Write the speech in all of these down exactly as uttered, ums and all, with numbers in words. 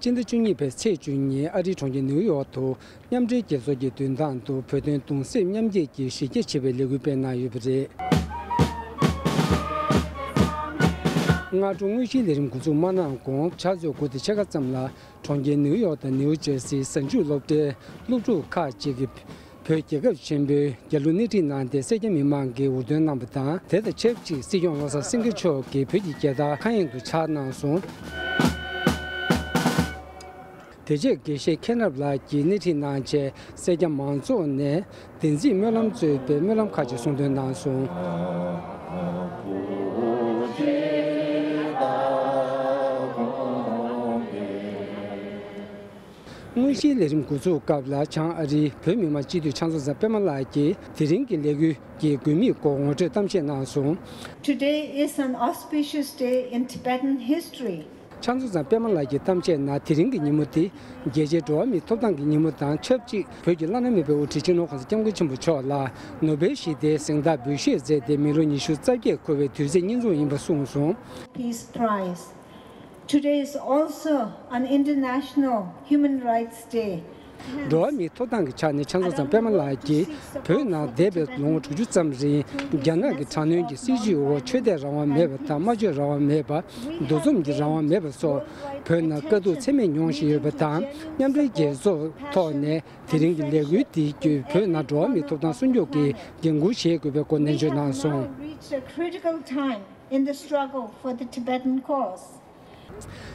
སྤྱི་ཟླ་བཅུ་གཉིས་པའི་ཚེས་བཅུ་གཉིས་ཨ་རིའི་གྲོང་ཁྱེར་ནིའུ་ཡོག་ཏུ་མཉམ་འབྲེལ་རྒྱལ་ཚོགས་ཀྱི་མདུན་ཐང་དུ་བོད་དོན་གདུང་སེམས་མཉམ་སྐྱེད་ཀྱི་གཞི་རྒྱ་ཆེ་བའི་ལས་འགུལ་སྤེལ་གནང་ཡོད་པ་རེད། སྔ་དྲོ་དངོས་གཞིའི་ལས་རིམ་འགོ་འཛུགས་མ་གནང་གོང་ཕྱག་ཚོད་དགུ་དང་ཕྱེད་ཀ་ཙམ་ལ་གྲོང་ཁྱེར་ནིའུ་ཡོག་དང་ནིའུ་ཇར་སིའི་གཟའ་མཇུག་སློབ་གྲྭའི་སློབ་ཕྲུག་ཁག་ཅིག་གིས་བོད་རྒྱལ་ཁབ་ཆེན་པོའི་རྒྱལ་གླུ་སྣེ་ཁྲིད་གནང་སྟེ་སེར་སྐྱ་མི་མང་གིས་འུར་འདོན་གནང་བ་དང་། དེ་དང་ཆབས་ཅིག་སྲིད་སྐྱོང་བློ་བཟང་སེང་གེ་མཆོག་གིས་བོད་ཀྱི་རྒྱལ་དར་མཁའ་དབྱིངས་སུ་འཕྱར་གནང་སོང་། དེ་རྗེས་དགེ་བཤེས་མཁྱེན་རབ་ལགས་ཀྱིས་སྣེ་ཁྲིད་གནང་རྗེས་སེར་སྐྱ་མང་ཚོགས་ནས་བདེན་ཚིག་སྨོན་ལམ་གཙོས་པའི་སྨོན་ལམ་ཁག་ཅིག་གསུང་འདོན་གནང་སོང་། དངོས་གཞིའི་ལས་རིམ་འགོ་འཛུགས་སྐབས་ལ་བྱང་ཨ་རིའི་བོད་མི་མང་སྤྱི་འཐུས་ཕྱག་མཛོད་ཚང་པད་མ་ལགས་ཀྱིས་དེ་རིང་གི་ལས་འགུལ་གྱི་དགོས་དམིགས་སྐོར་ངོ་སྤྲོད་གཏམ་བཤད་གནང་སོང་། Today is an auspicious day in Tibetan history. ཕྱག་མཛོད་ཚང་པད་མ་ལགས་ཀྱིས་གཏམ་བཤད་ནང་དེ་རིང་གི་ཉིན་མོ་འདི་རྒྱལ་སྤྱིའི་འགྲོ་བ་མིའི་ཐོབ་ཐང་གི་ཉིན་མོ་དང་ཆབས་ཅིག་བོད་ཀྱི་བླ་ན་མེད་པའི་དབུ་ཁྲིད་སྤྱི་ནོར་༸གོང་ས་༸སྐྱབས་མགོན་ཆེན་པོ་མཆོག་ལ་ནོ་བེལ་ཞི་བདེའི་གཟེངས་རྟགས་འབུལ་བཞེས་མཛད་དེ་མི་ལོ་ཉི་ཤུ་རྩ་བརྒྱད་འཁོར་བའི་དུས་ཚིགས་ཉིན་མཚུངས་ཡིན་པ་གསུངས་སོང་། Peace Prize. Today is also an International Human Rights Day. འགྲོ་བ་མིའི་ཐོབ་ཐང་གི་ཆ་ནས་ཕྱག་མཛོད་ཚང་པད་མ་ལགས་ཀྱིས་བོད་ནང་འདས་པའི་ལོ་ངོ་དྲུག་ཅུ་ཙམ་རིང་རྒྱ་ནག་གི་དྲག་གནོན་གྱི་སྲིད་བྱུས་འོག་ཆོས་དད་རང་དབང་མེད་པ་དང་སྨྲ་བརྗོད་རང་དབང་མེད་པ། འདུ་འཛོམས་ཀྱི་རང་དབང་མེད་པ་སོགས་བོད་ནང་དཀའ་སྡུག་ཚད་མེད་མྱོང་བཞིན་ཡོད་པ་དང་། མཉམ་འབྲེལ་རྒྱལ་ཚོགས་ཐོག་ནས་དེ་རིང་གི་ལས་འགུལ་འདི་བརྒྱུད་བོད་ནང་འགྲོ་བ་མིའི་ཐོབ་ཐང་སྲུང་སྐྱོབ་ཀྱི་འགན་འཁུར་བཞེས་དགོས་པའི་སྐོར་ནན་བརྗོད་གནང་སོང་། Reached a critical time in the struggle for the Tibetan cause.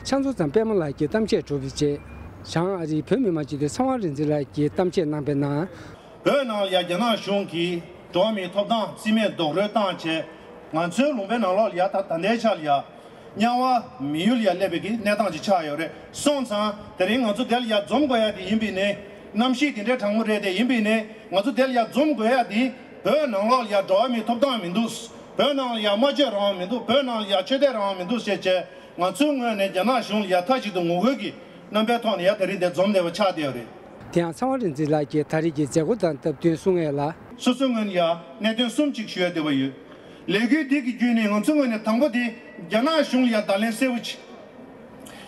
ཕྱག་མཛོད་ཚང་པད་མ་ལགས་ཀྱི་གཏམ་བཤད་གྲུབ་པའི་རྗེས། བྱང་ཨ་རིའི་བོད་མི་མང་སྤྱི་འཐུས་ཚེ་དབང་རིག་འཛིན་ལགས་ཀྱིས་གཏམ་བཤད་གནང་བའི་ནང་། བོད་ནང་ལ་ཡ་རྒྱ་ནག་གཞུང་གིས་འགྲོ་བ་མིའི་ཐོབ་ཐང་རྩིས་མེད་རྡོག་རོལ་བཏང་བྱས། ང་ཚོའི་ལུང་པའི་ནང་ལོགས་ལ་ཡ་ད་ད་ལྟའི་ཆ་ལ་ཡ་དམྱལ་བ་མི་ཡུལ་ལ་ཡ་སླེབས་པའི་གི་གནས་སྟངས་ཅིག་ཆགས་ཡོད་རེད། སོང་ཙང་དེ་རིང་ང་ཚོ་དེ་ལ་ཡ་འཛོམས་དགོས་ཡ་དེ་ཡིན་པའི་ནི། གནམ་གཤིས་དེ་འདྲའི་གྲང་མོ་རེད་དེ་ཡིན་པའི་ནི། ང་ཚོ་དེ་ལ་ཡ་འཛོམས་དགོས་ཡ་དེ་བོད་ནང་ལོགས་ལ་ཡ་འགྲོ་བ་མིའི་ཐོབ་ཐང་མི་འདུག་བོད་ནང་ལ་ཡ་སྨྲ་བརྗོད་རང་དབང་མི་འདུག་བོད་ནང་ལ་ཡ་ཆོས་དད་རང་དབང་མི་འདུག་ཟེར་བྱས། ང་ཚོའི་ངོས་ནས་རྒྱ་ནག་གཞུང་ལ་ཡ་མཐའ་གཅིག་ཏུ་ངོ་རྒོལ་གྱི་རྣམ་པའི་ཐོག་ནས་ཡ་ད་རེས་འདིར་འཛོམས་བསྡད་པ་ཆགས་བསྡད་ཡོད་རེད། དེ་ཡང་ཚེ་དབང་རིག་འཛིན་ལགས་ཀྱིས་ད་རེས་ཀྱི་མཛད་སྒོ་དང་སྟབས་བསྟུན་གསུང་ཡས་ལ། སོ་སོའི་ངོས་ནས་ཡ་གནད་དོན་གསུམ་ཅིག་ཞུ་ཡ་འདོད་པ་ཡོད། ལས་འགུལ་འདི་གི་བརྒྱུད་ནས་ང་ཚོའི་ངོས་ནས་དང་པོ་དེ་རྒྱ་ནག་གཞུང་ལ་ཡ་བརྡ་ལན་གསལ་པོ་ཅིག་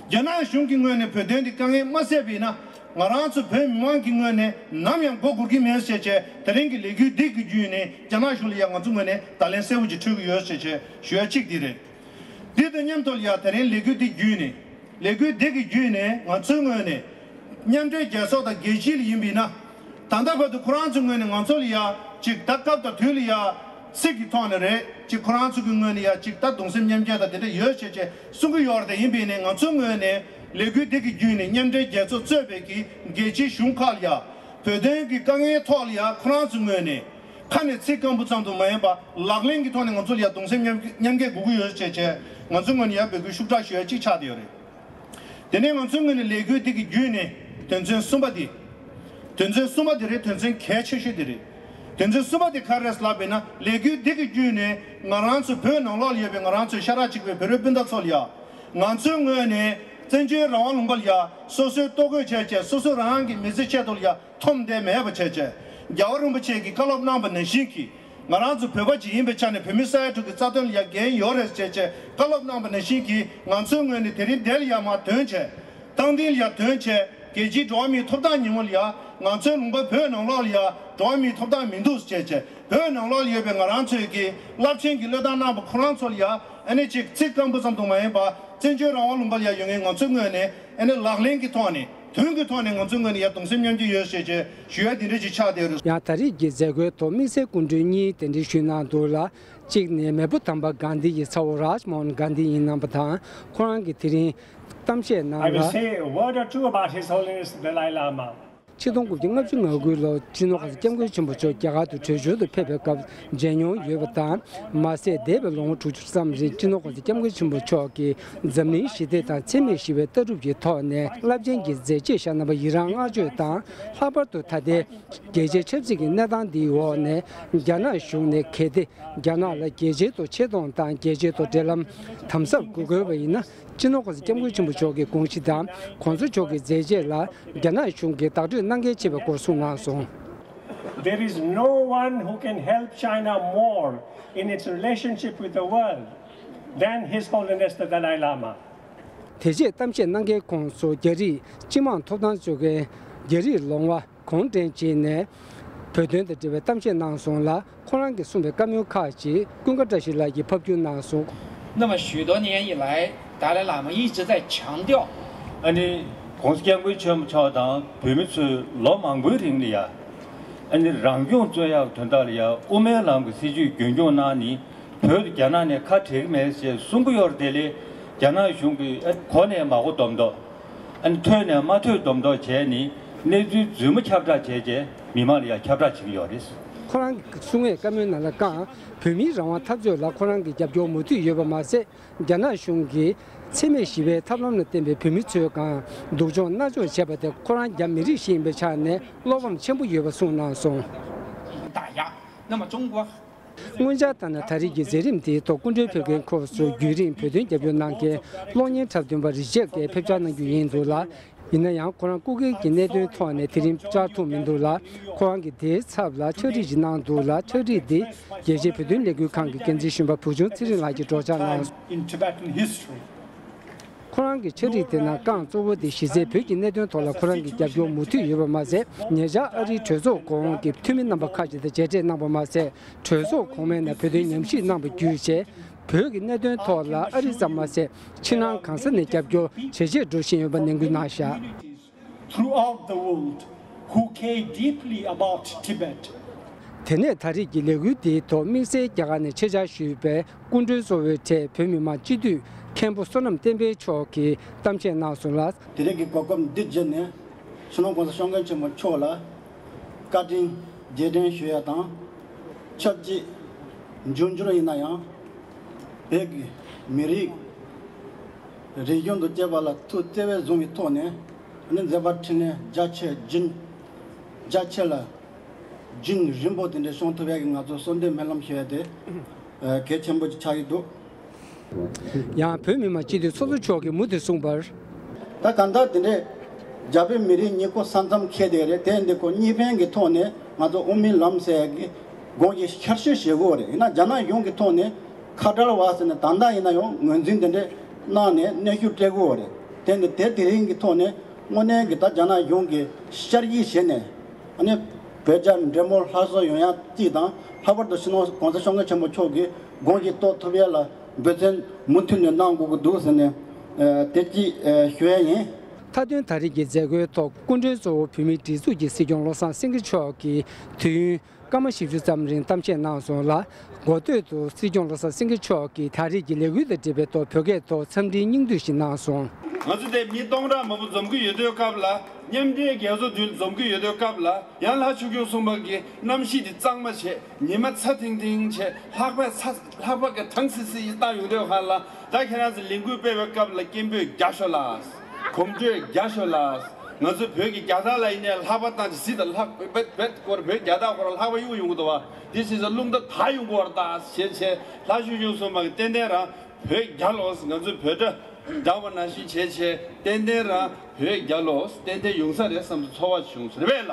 རྒྱ་ནག་གཞུང་གི་ངོས་ནས་བོད་དོན་འདི་དཀའ་ངལ་མ་སེལ་བ་ཡིན་ན། ང་རང་ཚོ་བོད་མི་མང་གི་ངོས་ནས་ནམ་ཡང་མགོ་སྒུར་གྱི་མེད་ཟེར་བྱས། དེ་རིང་གི་ལས་འགུལ་འདི་གི་བརྒྱུད་ནས་རྒྱ་ནག་གཞུང་ལ་ཡ་ང་ཚོ་ངོས་ནས་བརྡ་ལན་གསལ་པོ་ཅིག་འཕྲོད་ཀྱི་ཡོད་ཟེར་བྱས་ཞུ་ཡ་གཅིག་འདི་རེད། འདི་དང་མཉམ་དུ་ལ་ཡ་དེ་རིང་ལས་འགུལ་འདི་བརྒྱུད་ནས། ལས་འགུལ་འདི་གི་བརྒྱུད་ནས་ང་ཚོའི་ངོས་ནས་མཉམ་འབྲེལ་རྒྱལ་ཚོགས་དང་རྒྱལ་སྤྱི་ལ་ཡིན་པས་ན། ད་ལྟ་བར་དུ་ཁོ་རང་ཚོའི་ངོས་ནས་ང་ཚོ་ལ་ཡ་ཅིག་ད་སྐབས་དང་དུས་ལ་ཡ་ཚིག་གི་ཐོག་ནས་རེད། ཅིག་ཁོ་རང་ཚོ་གི་ངོས་ནས་ཡ་ཅིག་ད་གདུང་སེམས་མཉམ་སྐྱེད་དང་དེ་འདྲ་ཡོད་ཟེར་བྱས་གསུང་གི་ཡོད་རེད། དེ་ཡིན་པས་ནས་ང་ཚོའི་ངོས་ནས་ལས་འགུལ་འདི་གི་བརྒྱུད་ནས་མཉམ་འབྲེལ་རྒྱལ་ཚོགས་གཙོས་པའི་གི་རྒྱལ་སྤྱིའི་གཞུང་ཁག་ལ་ཡ་བོད་དོན་གྱི་དཀའ་ངལ་ཐོག་ལ་ཡ་ཁོ་རང་ཚོའི་ངོས་ནས་ཁ་ནས་ཚིག་སྐམ་པོ་ཙམ་དུ་མ་ཡིན་པ་ལག་ལེན་གྱི་ཐོག་ནས་ང་ཚོ་ལ་ཡ་གདུང་སེམས་མཉམ་མཉམ་སྐྱེད་དགོས་ཀྱི་ཡོད་ཟེར་བྱས་ང་ཚོའི་ངོས་ནས་ཡ་འབོད་སྐུལ་ཤུགས་དྲག་ཞུ་ཡ་གཅིག་ཆགས་བསྡད་ཡོད་རེད། དེ་ནས་ང་ཚོའི་ངོས་ནས་ལས་འགུལ་འདི་གི་བརྒྱུད་ནས་དོན་ཚན་གསུམ་པ་འདི། དོན་ཚན་གསུམ་པ་འདི་རེད། དོན་ཚན་གལ་ཆེ་ཤོས་འདི་རེད། དོན་ཚན་གསུམ་པ་འདི་ག་རེ་རེད་ལབ་པས་ན། ལས་འགུལ་འདི་གི་བརྒྱུད་ནས་ང་རང་ཚོ་བོད་ནང་ལོགས་ལ་ཡོད་པའི་ང་རང་ཚོའི་ཤ་ཁྲག་གཅིག་པའི་བོད་རིགས་སྤུན་ཟླ་ཚོ་ལ་ཡ། ང་ཚོའི་ངོས་ནས་བཙན་བྱོལ་རང་དབང་ལུང་པ་ལ་ཡ་སོ་སོའི་ལྟོ་གོས་བྱས་བྱས། སོ་སོ་རང་གི་མི་ཚེ་ཆེད་དུ་ལ་ཡ་འཐོམ་བསྡད་མེད་པ་བྱས་བྱས། རྒྱལ་བ་རིན་པོ་ཆེ་གིས་བཀའ་སློབ་གནང་པ་ནང་བཞིན་གྱི། ང་རང་ཚོ་བོད་པ་ཅིག་ཡིན་པའི་ཆ་ནས་བོད་མི་ས་ཡ་དྲུག་གི་རྩ་དོན་ལ་ཡ་འགན་ཡོད་རེད་ཅེས་བྱས་བཀའ་སློབ་གནང་པ་ནང་བཞིན་གྱིས། ང་ཚོའི་ངོས་ནས་དེ་རིང་འདིར་ཡ་མར་ཐོན་བྱས། སྟངས་འཛིན་ལ་ཡ་ཐོན་བྱས། རྒྱལ་སྤྱིའི་འགྲོ་བ་མིའི་ཐོབ་ཐང་ཉིན་མོ་ལ་ཡ། ང་ཚོའི་ལུང་པ་བོད་ནང་ལོགས་ལ་ཡ་འགྲོ་བ་མིའི་ཐོབ་ཐང་མི་འདུག་ཅེས་བྱས། བོད་ནང་ལོགས་ལ་ཡོད་པའི་ང་རང་ཚོའི་གི་རླབས་ཆེན་གྱི་བློས་བཏང་གནང་པ་ཁོ་རང་ཚོ་ལ་ཡ། ཨ་ནི་ཅིག་ཚིག་སྐམ་པོ་ཙམ་དུ་མ་ཡིན་པ། བཙན་བྱོལ་རང་དབང་ལུང་པ་ལ་ཡ་ཡོད་མཁན་ང་ཚོའི་ངོས་ནས་ཨ་ནི་ལག་ལེན་གྱི་ཐོག་ནས། དོན་གྱི་ཐོག་ནས་ང་ཚོའི་ངོས་ནས་ཡ་གདུང་སེམས་མཉམ་སྐྱེད་ཡོད་ཟེར་བྱས་ཞུ་ཡ་འདི་འདྲ་ཅིག་ཆགས་བསྡད་ཡོད་རེད། ཡང་ད་རེས་ཀྱི་མཛད་སྒོའི་ཐོག་དམིགས་བསལ་སྐུ་མགྲོན་གཉིས་གདན་འདྲེན་ཞུས་གནང་འདུག་ལ། གཅིག་ནས་མེས་པོ་དམ་པ་གྷན་དྷི་ཡི་ཚ་བོ་རཱཇ་མོ་ཧན་གྷན་དྷི་ཡིན་གནང་བ་དང་། ཁོ་རང་གིས་དེ་རིང་གཏམ་བཤད་གནང་I will ལ། Say a word or two about His Holiness the Dalai Lama. ཆིག་སྟོང་དགུ་བརྒྱ་ལྔ་བཅུ་ང་དགུ་ལོར་སྤྱི་ནོར་གོང་ས་སྐྱབས་མགོན་ཆེན་པོ་མཆོག་རྒྱ་གར་དུ་བྲོས་བྱོལ་དུ་ཕེབས་པའི་སྐབས་མཇལ་མྱོང་ཡོད་པ་དང་། མ་ཟད་འདས་པའི་ལོ་ངོ་དྲུག་ཅུ་ཙམ་རིང་སྤྱི་ནོར་གོང་ས་སྐྱབས་མགོན་ཆེན་པོ་མཆོག་གིས་འཛམ་གླིང་ཞི་བདེ་དང་འཚེ་མེད་ཞི་བའི་ལྟ་གྲུབ་ཀྱི་ཐོག་ནས་རླབས་ཆེན་གྱི་མཛད་རྗེས་བཞག་གནང་བར་ཡི་རངས་བསྔགས་བརྗོད་དང་། ལྷག་པར་དུ་ད་ལྟའི་རྒྱལ་སྤྱིའི་ཆབ་སྲིད་ཀྱི་གནས་སྟངས་འདིའི་འོག་ནས་རྒྱ་ནག་གཞུང་ནས་གལ་ཏེ་རྒྱ་ནག་ལ་རྒྱལ་སྤྱིའི་ཐོག་ཆེ་མཐོང་དང་རྒྱལ་སྤྱིའི་ཐོག་འབྲེལ་ལམ་དམ་ཟབ་དགོས་དགོས་པ་ཡིན་ན། སྤྱི་ནོར་གོང་ས་སྐྱབས་མགོན་ཆེན་པོ་མཆོག་གི་དགོངས་གཞི་དང་གོང་ས་མཆོག་གི་མཛད་རྗེས་ལ་རྒྱ་ནག་གཞུང་གིས་བདག་སྤྲོད་གནང་གལ་ཆེ་བའི་སྐོར་གསུངས་གནང་སོང་། There is no one who can help China more in its relationship with the world than His Holiness the Dalai Lama. དེ་རྗེས་གཏམ་བཤད་གནང་མཁན་ཁོངས་སུ་རྒྱ་རིགས་སྤྱི་དམངས་ཐོབ་ཐང་རྩོད་མཁན་རྒྱ་རིགས་ལོང་བ་གུང་ཀྲེང་ཅིན་ནས་བོད་དོན་དང་འབྲེལ་བའི་གཏམ་བཤད་གནང་སོང་ལ། ཁོ་རང་གིས་གསུངས་པའི་བཀའ་མོལ་ཁག་ཅིག་ཀུན་དགའ་བཀྲ་ཤིས་ལགས་ཀྱིས་ཕབ་སྒྱུར་གནང་སོང་། 那么许多年以来，达赖喇嘛一直在强调 ཨ་ནི་༸གོང་ས་༸སྐྱབས་མགོན་ཆེན་པོ་མཆོག་དང་བོད་མི་ཚོས་ལོ་མང་པོའི་རིང་ལ་ཡ། ཨ་ནི་རང་སྐྱོང་རྩོད་ཡག་དོན་དག་ལ་ཡ་དབུ་མའི་ལམ་གྱི་སྲིད་བྱུས་རྒྱུན་སྐྱོང་གནང་ནི་བོད་དུ་རྒྱ་ནག་ནས་ཁ་བྲལ་གྱི་མེད་ཅེས་གསུང་གི་ཡོད་རེད། དེ་ལས་རྒྱ་ནག་གཞུང་གིས་ཨ་གོ་ནས་མ་གོ་སྡོམ་མདོག་ཨ་ནི་ཐོས་ནས་མ་ཐོས་སྡོམ་མདོག་བྱས་ནི་གནས་ཚུལ་རྫུན་མ་ཁྱབ་བསྒྲགས་བྱས་རྗེས་མི་མང་ལ་ཡ་ཁྱབ་བསྒྲགས་བྱེད་ཀྱི་ཡོད་རེད། ཁོ་རང་གིས་གསུང་བའི་བཀའ་མོལ་ནང་ལ་ཀང་བོད་མིའི་རང་དབང་འཐབ་རྩོད་ལ་ཁོ་རང་གི་རྒྱབ་སྐྱོར་མུ་མཐུད་ཡོད་པ་མ་ཟད། རྒྱ་ནག་གཞུང་གིས་འཚེ་མེད་ཞི་བའི་ཐབས་ལམ་ལ་བརྟེན་པའི་བོད་མི་ཚོའི་སྒང་སྡུག་སྦྱོང་མནར་གཅོད་བྱས་པ་དེ་ཁོ་རང་རྒྱ་མི་རིགས་ཤིག་ཡིན་པའི་ཆ་ནས་བློ་ཕམ་ཆེན་པོ་ཡོད་པ་གསུངས་གནང་སོང་། 打压。那么中国 སྔོན་ཆད་ལྟར་ན་ད་རེས་ཀྱི་མཛད་རིམ་དེའི་ཐོག་སྐུ་མགྲོན་ཕེབས་མཁན་ཁོངས་སུ་རྒྱུན་རིང་བོད་དོན་རྒྱབ་སྐྱོར་གནང་མཁན་གློག་བརྙན་འཁྲབ་སྟོན་པ་རི་ཅར་ཌ་ཀེ་ཕེབས་བཅར་གནང་རྒྱུ་ཡིན་འདུག་ལ། ཡིན་ན་ཡང་ཁོ་རང་སྐུ་སྒེར་གྱི་གནད་དོན་ཐོག་ནས་དེ་རིང་བཅར་ཐུབ་མི་འདུག་ལ། ཁོ་རང་གིས་དེའི་ཚབ་ལ་ཕྱག་བྲིས་ཤིག་གནང་འདུག་ལ། ཕྱག་བྲིས་འདི་རྒྱལ་སྤྱིའི་བོད་དོན་ལས་འགུལ་ཁང་གི་འགན་འཛིན་གཞོན་པ་བུ་ཆུང་ཚེ་རིང་ལགས་ཀྱིས་སྒྲོག་སྦྱང་གནང་སོང་། In Tibetan history. ཁོ་རང་གི་ཕྱག་བྲིས་དེ་ནང་རྐང་གཙོ་བོ་དེ་གཞི་རྩའི་བོད་ཀྱི་གནད་དོན་ཐོག་ལ་ཁོ་རང་གི་རྒྱབ་སྐྱོར་མུ་མཐུད་ཡོད་པ་མ་ཟད། ཉེ་ཆར་ཨ་རིའི་གྲོས་ཚོགས་གོང་གི་འཐུས་མི་རྣམ་པ་ཁག་ཅིག་དང་མཇལ་འཕྲད་གནང་པ་མ་ཟད། གྲོས་ཚོགས་གོང་མའི་ནང་བོད་དོན་ཉམས་ཞིབ་གནང་བ་བརྒྱུད་བྱས། བོད་ཀྱི་གནད་དོན་ཐོག་ལ་ཨ་རི་ཙམ་མ་ཟད་ཕྱི་ནང་གང་ས་ནས་རྒྱབ་སྐྱོར་ཇེ་ཆེར་འགྲོ་བཞིན་ཡོད་པ་ནན་སྐུལ་གནང་བཞག། Throughout the world who care deeply about Tibet. དེ་ནས་ད་རེས་ཀྱི་ལས་འགུལ་འདིའི་ཐོག་དམིགས་བསལ་རྒྱ་གར་ནས་ཆེད་བཅར་ཞུས་པའི་སྐུ་མགྲོན་གཙོ་བོའི་གྲས་བོད་མི་མང་སྤྱི་འཐུས་མཁན་པོ་བསོད་ནམས་བསྟན་འཕེལ་མཆོག་གིས་གཏམ་བཤད་གནང་སོང་ལ། དེ་རིང་གི་གོ་སྐབས་འདི་བརྒྱུད་ནས་སྤྱི་ནོར་༸གོང་ས་༸སྐྱབས་མགོན་ཆེན་པོ་མཆོག་ལ་བཀའ་དྲིན་རྗེས་དྲན་ཞུ་ཡ་དང་། ཆབས་ཅིག་འབྱུང་འགྱུར་ཡིན་ན་ཡང་བོད་ཀྱི་མི་རིགས་རིག་གཞུང་དང་བཅས་པ་ལ་ཐུགས་བརྩེ་བས་བཟུང་བའི་ཐོག་ནས་ནི་མཛད་པ་འཕྲིན་ལས་རྒྱ་ཆེ་རྒྱུན་རྒྱ་ཆེ་ལ་རྒྱུན་རིང་པོ་དེ་འདྲ་བྱུང་ཐུབ་ཡ་གི་ང་ཚོ་གསོལ་འདེབས་སྨོན་ལམ་ཞུ་ཡ་དེ་གལ་ཆེན་པོ་ཆགས་ཀྱི་འདུག། ཡང་བོད་མི་མང་སྤྱི་འཐུས་ཚོགས་གཙོ་མཆོག་གིས་མུ་མཐུད་གསུངས་པར། ད་གང་ལྟར་དེ་འདྲས་རྒྱ་བོད་མི་རིགས་གཉིས་ཀ་ས་མཚམས་ཁེལ་བསྡད་རེད། དེ་འདི་ཁོ་གཉིས་ཕན་གྱི་ཐོག་ནས་ང་ཚོ་དབུ་མའི་ལམ་ཟེར་ཡ་གི་དགོངས་གཞི་ཁྱེར་ཤོས་བཞེས་དགོས་རེད། ཡིན་ན་རྒྱ་ནག་གཞུང་གི་ཐོག་ནས་ཁ་བྲལ་བ་ཟེར་ནས་ད་ལྟ་ཡིན་ན་ཡང་ངོས་འཛིན་དེ་འདྲས་གནང་ནས་གནོན་ཤུགས་སྤྲད་དགོས་རེད། དེ་འདི་དེ་དེ་རིང་གི་ཐོག་ནས་དངོས་གནས་ཀྱི་ད་རྒྱ་ནག་གཞུང་གི་ཤར་གྱི་བྱས་ནས་ཨ་ནི་བོད་རྒྱ་འབྲེལ་མོལ་སླར་གསོ་ཡོང་ཡ་གཅིག་དང་། ལྷག་པར་དུ་སྤྱི་ནོར་༸གོང་ས་༸སྐྱབས་མགོན་ཆེན་པོ་མཆོག་གི་དགོངས་གཞི་རྟོགས་ཐུབ་ཡ་ལ་འབད་བརྩོན་མུ་མཐུད་ནས་གནང་དགོས་ཀྱི་འདུག་ཟེར་ནས་ཨ་དེ་གཅིག་ཨ་ཞུ་ཡ་ཡིན། མཐའ་དོན་ད་རེས་ཀྱི་མཛད་སྒོའི་ཐོག་སྐུ་མགྲོན་གཙོ་བོ་བོད་མིའི་སྒྲིག་འཛུགས་ཀྱི་སྲིད་སྐྱོང་བློ་བཟང་སེང་གེ་མཆོག་གིས་དུས་ཡུན་སྐར་མ་བཞི་བཅུ་ཙམ་རིང་གཏམ་བཤད་གནང་སོང་ལ། འགོ་སྟོད་དུ་སྲིད་སྐྱོང་བློ་བཟང་སེང་གེ་མཆོག་གིས་ད་རེས་ཀྱི་ལས་འགུལ་དང་འབྲེལ་བའི་ཐོག་བོད་སྐད་ཐོག་འཚམས་འདྲིའི་སྙིང་བསྡུས་ཤིག་གནང་སོང་། ང་ཚོ་དེ་མི་སྟོང་ཕྲག་མང་པོ་འཛོམས་ཀྱི་ཡོད་དུས་སྐབས་ལ། མཉམ་འབྲེལ་རྒྱལ་ཚོགས་མདུན་འཛོམས་ཀྱི་ཡོད་དུས་སྐབས་ལ། ཡང་ལྷ་ཆོས་སྐྱོང་སྲུང་མ་གི་གནམ་གཤིས་དེ་གཙང་མ་བྱས། ཉི་མ་ཚ་ཐིང་ཐིང་བྱས། ལྷགས་པས་ཚ་ལྷགས་པ་གི་གྲང་སི་སི་ཞིག་བཏང་ཡོང་དུས་ཧ་ལ། ད་ཁྱེད་རང་ཚོ་ལས་འགུལ་སྤེལ་བའི་སྐབས་ལ་སྐད་འབོད་རྒྱག་ཤོག་ལ། གོམ་བགྲོད་རྒྱག་ཤོག་ལ། ང་ཚོ་བོད་ཀྱི་རྒྱལ་དར་ལ་ཡིན་ནའི་ལྷགས་པ་བཏང་ཅིག་གཟིགས་དང་། ལྷགས་བོད་བོད་སྐོར་བོད་རྒྱལ་དར་སྐོར་ལྷགས་པ་གཡུག་ཡོང་གི་འདུག་བ། དེ་བྱས་ཙང་རླུང་རྟ་དར་ཡོང་གི་བར་ད་ཞེས་བྱས། ལྷ་ཆོས་སྐྱོང་སྲུང་མ་གི་ཏན་ཏན་རང་བོད་རྒྱལ་ལོ། ང་ཚོ་བོད་སྒྲ་བསྒྲགས་པ་ནང་བཞིན་བྱས་བྱས། ཏན་ཏན་རང་བོད་རྒྱལ་ལོ། ཏན་ཏན་ཡོང་ས་རེད་བསམ་ཚོར་བ་བྱུང་ཟེར་བས་ལ།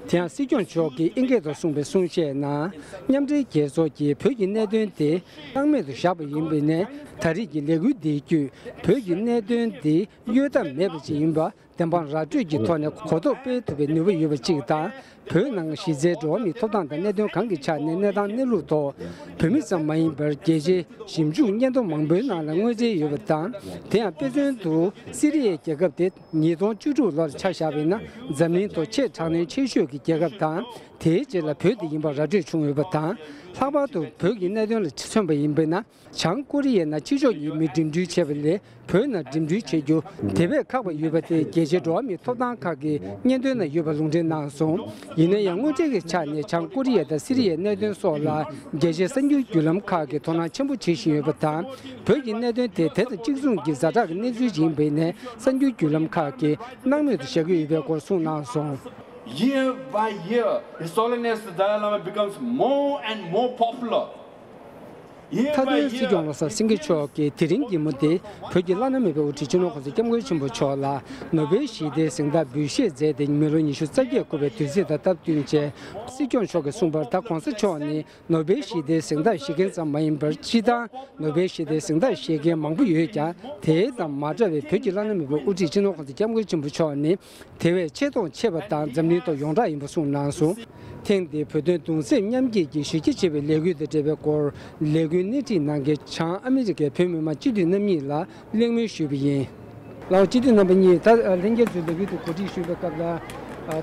དེ་ཡང་སྲིད་སྐྱོང་མཆོག་གིས་ཨིན་སྐད་དུ་གསུངས་པའི་གསུང་བཤད་ནང་། མཉམ་འབྲེལ་རྒྱལ་ཚོགས་ཀྱིས་བོད་ཀྱི་གནད་དོན་དེ་སྣང་མེད་དུ་བཞག་པ་ཡིན་པས་ན། ད་རེས་ཀྱི་ལས་འགུལ་འདིའི་བརྒྱུད་བོད་ཀྱི་གནད་དོན་འདི་གཡོལ་ཐབས་མེད་པ་ཅིག་ཡིན་པ། བདེན་དཔང་ར་སྤྲོད་ཀྱི་ཐོག་ནས་གོ་རྟོགས་སྤེལ་ཐུབ་པའི་ནུས་པ་ཡོད་པ་གཅིག་དང་། བོད་ནང་གཞི་རྩའི་འགྲོ་བ་མིའི་ཐོབ་ཐང་དང་གནད་དོན་གང་གི་ཆ་ནས་གནས་སྟངས་གནས་ལུགས་ཐོག་བོད་མི་ཙམ་མ་ཡིན་པར་རྒྱལ་སྤྱིའི་ཞིབ་འཇུག་སྙན་ཐོ་མང་པོའི་ནང་ལ་དངོས་འབྲེལ་ཡོད་པ་དང་། དེ་ཡང་དཔེ་མཚོན་དུ་སི་རི་ཡའི་རྒྱལ་ཁབ་དེ་ཉིས་སྟོང་བཅུ་དྲུག་ལོར་ཆ་བཞག་པ་ཡིན་ན། འཛམ་གླིང་ཐོག་ཆེས་དྲག་གནོན་ཆེ་ཤོས་ཀྱི་རྒྱལ་ཁབ་དང་། དེའི་རྗེས་ལ་བོད་དེ་ཡིན་པ་ར་སྤྲོད་བྱུང་ཡོད་པ་དང་། ལྷག་པར་དུ་བོད་ཀྱི་གནད་དོན་ལ་མཚོན་པ་ཡིན་པས་ན། བྱང་ཀོ་རི་ཡའི་ནང་ཕྱི་ཕྱོགས་ཀྱི་མི་འགྲིམ་འགྲུལ་བྱེད་པ་ལས་བོད་ནང་འགྲིམ་འགྲུལ་བྱེད་རྒྱུ་དེ་བས་ཁག་པ་ཡོད་པ་དེ་རྒྱལ་སྤྱིའི་འགྲོ་བ་མིའི་ཐོབ་ཐང་ཁག་གི་སྙན་ཐོའི་ནང་ཡོད་པ་ལུང་འདྲེན་གནང་སོང་། ཡིན་ན་ཡང་དངོས་འབྲེལ་གྱི་ཆ་ནས་བྱང་ཀོ་རི་ཡ་དང་སི་རི་ཡའི་གནད་དོན་སོགས་ལ་རྒྱལ་སྤྱིའི་གསར་འགྱུར་བརྒྱུད་ལམ་ཁག་གིས་དོ་སྣང་ཆེན་པོ་བྱེད་བཞིན་ཡོད་པ་དང་། བོད་ཀྱི་གནད་དོན་དེ་དེ་དང་གཅིག་མཚུངས་ཀྱི་ཛ་དྲག་གི་གནས་ཚུལ་ཞིག་ཡིན་པས་ན། གསར་འགྱུར་བརྒྱུད་ལམ་ཁག་གིས་སྣང་མེད་དུ་བཞག་གི་ཡོད་པའི་སྐོར་གསུངས་གནང་སོང་། Year by year, His Holiness the Dalai Lama becomes more and more popular. མཐའ་དོན་སྲིད་སྐྱོང་བློ་བཟང་སེང་གེ་མཆོག་གིས་དེ་རིང་ཉིན་མོ་དེ་བོད་ཀྱི་བླ་ན་མེད་པའི་དབུ་ཁྲིད་སྤྱི་ནོར་༸གོང་ས་༸སྐྱབས་མགོན་ཆེན་པོ་མཆོག་ལ་ནོ་བེལ་ཞི་བདེའི་གཟེངས་རྟགས་འབུལ་བཞེས་མཛད་དེ། མི་ལོ་ཉི་ཤུ་རྩ་བརྒྱད་འཁོར་བའི་དུས་ཚིགས་དང་སྟབས་བསྟུན་བྱས། སྲིད་སྐྱོང་མཆོག་གིས་གསུངས་པར། ད་༸གོང་ས་མཆོག་ནི་ནོ་བེལ་ཞི་བདེའི་གཟེངས་རྟགས་བཞེས་མཁན་ཙམ་མ་ཡིན་པར། སྤྱིར་བཏང་ནོ་བེལ་ཞི་བདེའི་གཟེངས་རྟགས་བཞེས་མཁན་མང་པོ་ཡོད་ཀྱང་། དེ་དང་མ་འདྲ་བའི་བོད་ཀྱི་བླ་ན་མེད་པའི་དབུ་ཁྲིད་སྤྱི་ནོར་༸གོང་ས་༸སྐྱབས་མགོན་ཆེན་པོ་མཆོག་ནི་དེ་བས་ཆེ་མཐོང་ཆེ་བ་དང་། འཛམ་གླིང་ཐོག་ཡོངས་གྲགས་ཡིན་པ་གསུངས་གནང་སོང་། ཐེངས་འདིའི་བོད་དོན་གདུང་སེམས་མཉམ་སྐྱེད་ཀྱི་གཞི་རྒྱ་ཆེ་བའི་ལས་འགུལ་དང་འབྲེལ་བའི་སྐོར། ལས་འགུལ་སྣེ་ཁྲིད་གནང་མཁན་བྱང་ཨ་མི་རི་ཀའི་བོད་མི་མང་སྤྱི་འཐུས་རྣམ་གཉིས་ལ་གླེང་མོལ་ཞུས་པ་ཡིན། ལགས་སོ། སྤྱི་འཐུས་རྣམ་པ་གཉིས། ད་ལྷན་རྒྱས་ཚོས་ལས་འགུལ་དེ་གོ་སྒྲིག་ཞུས་པའི་སྐབས་ལ།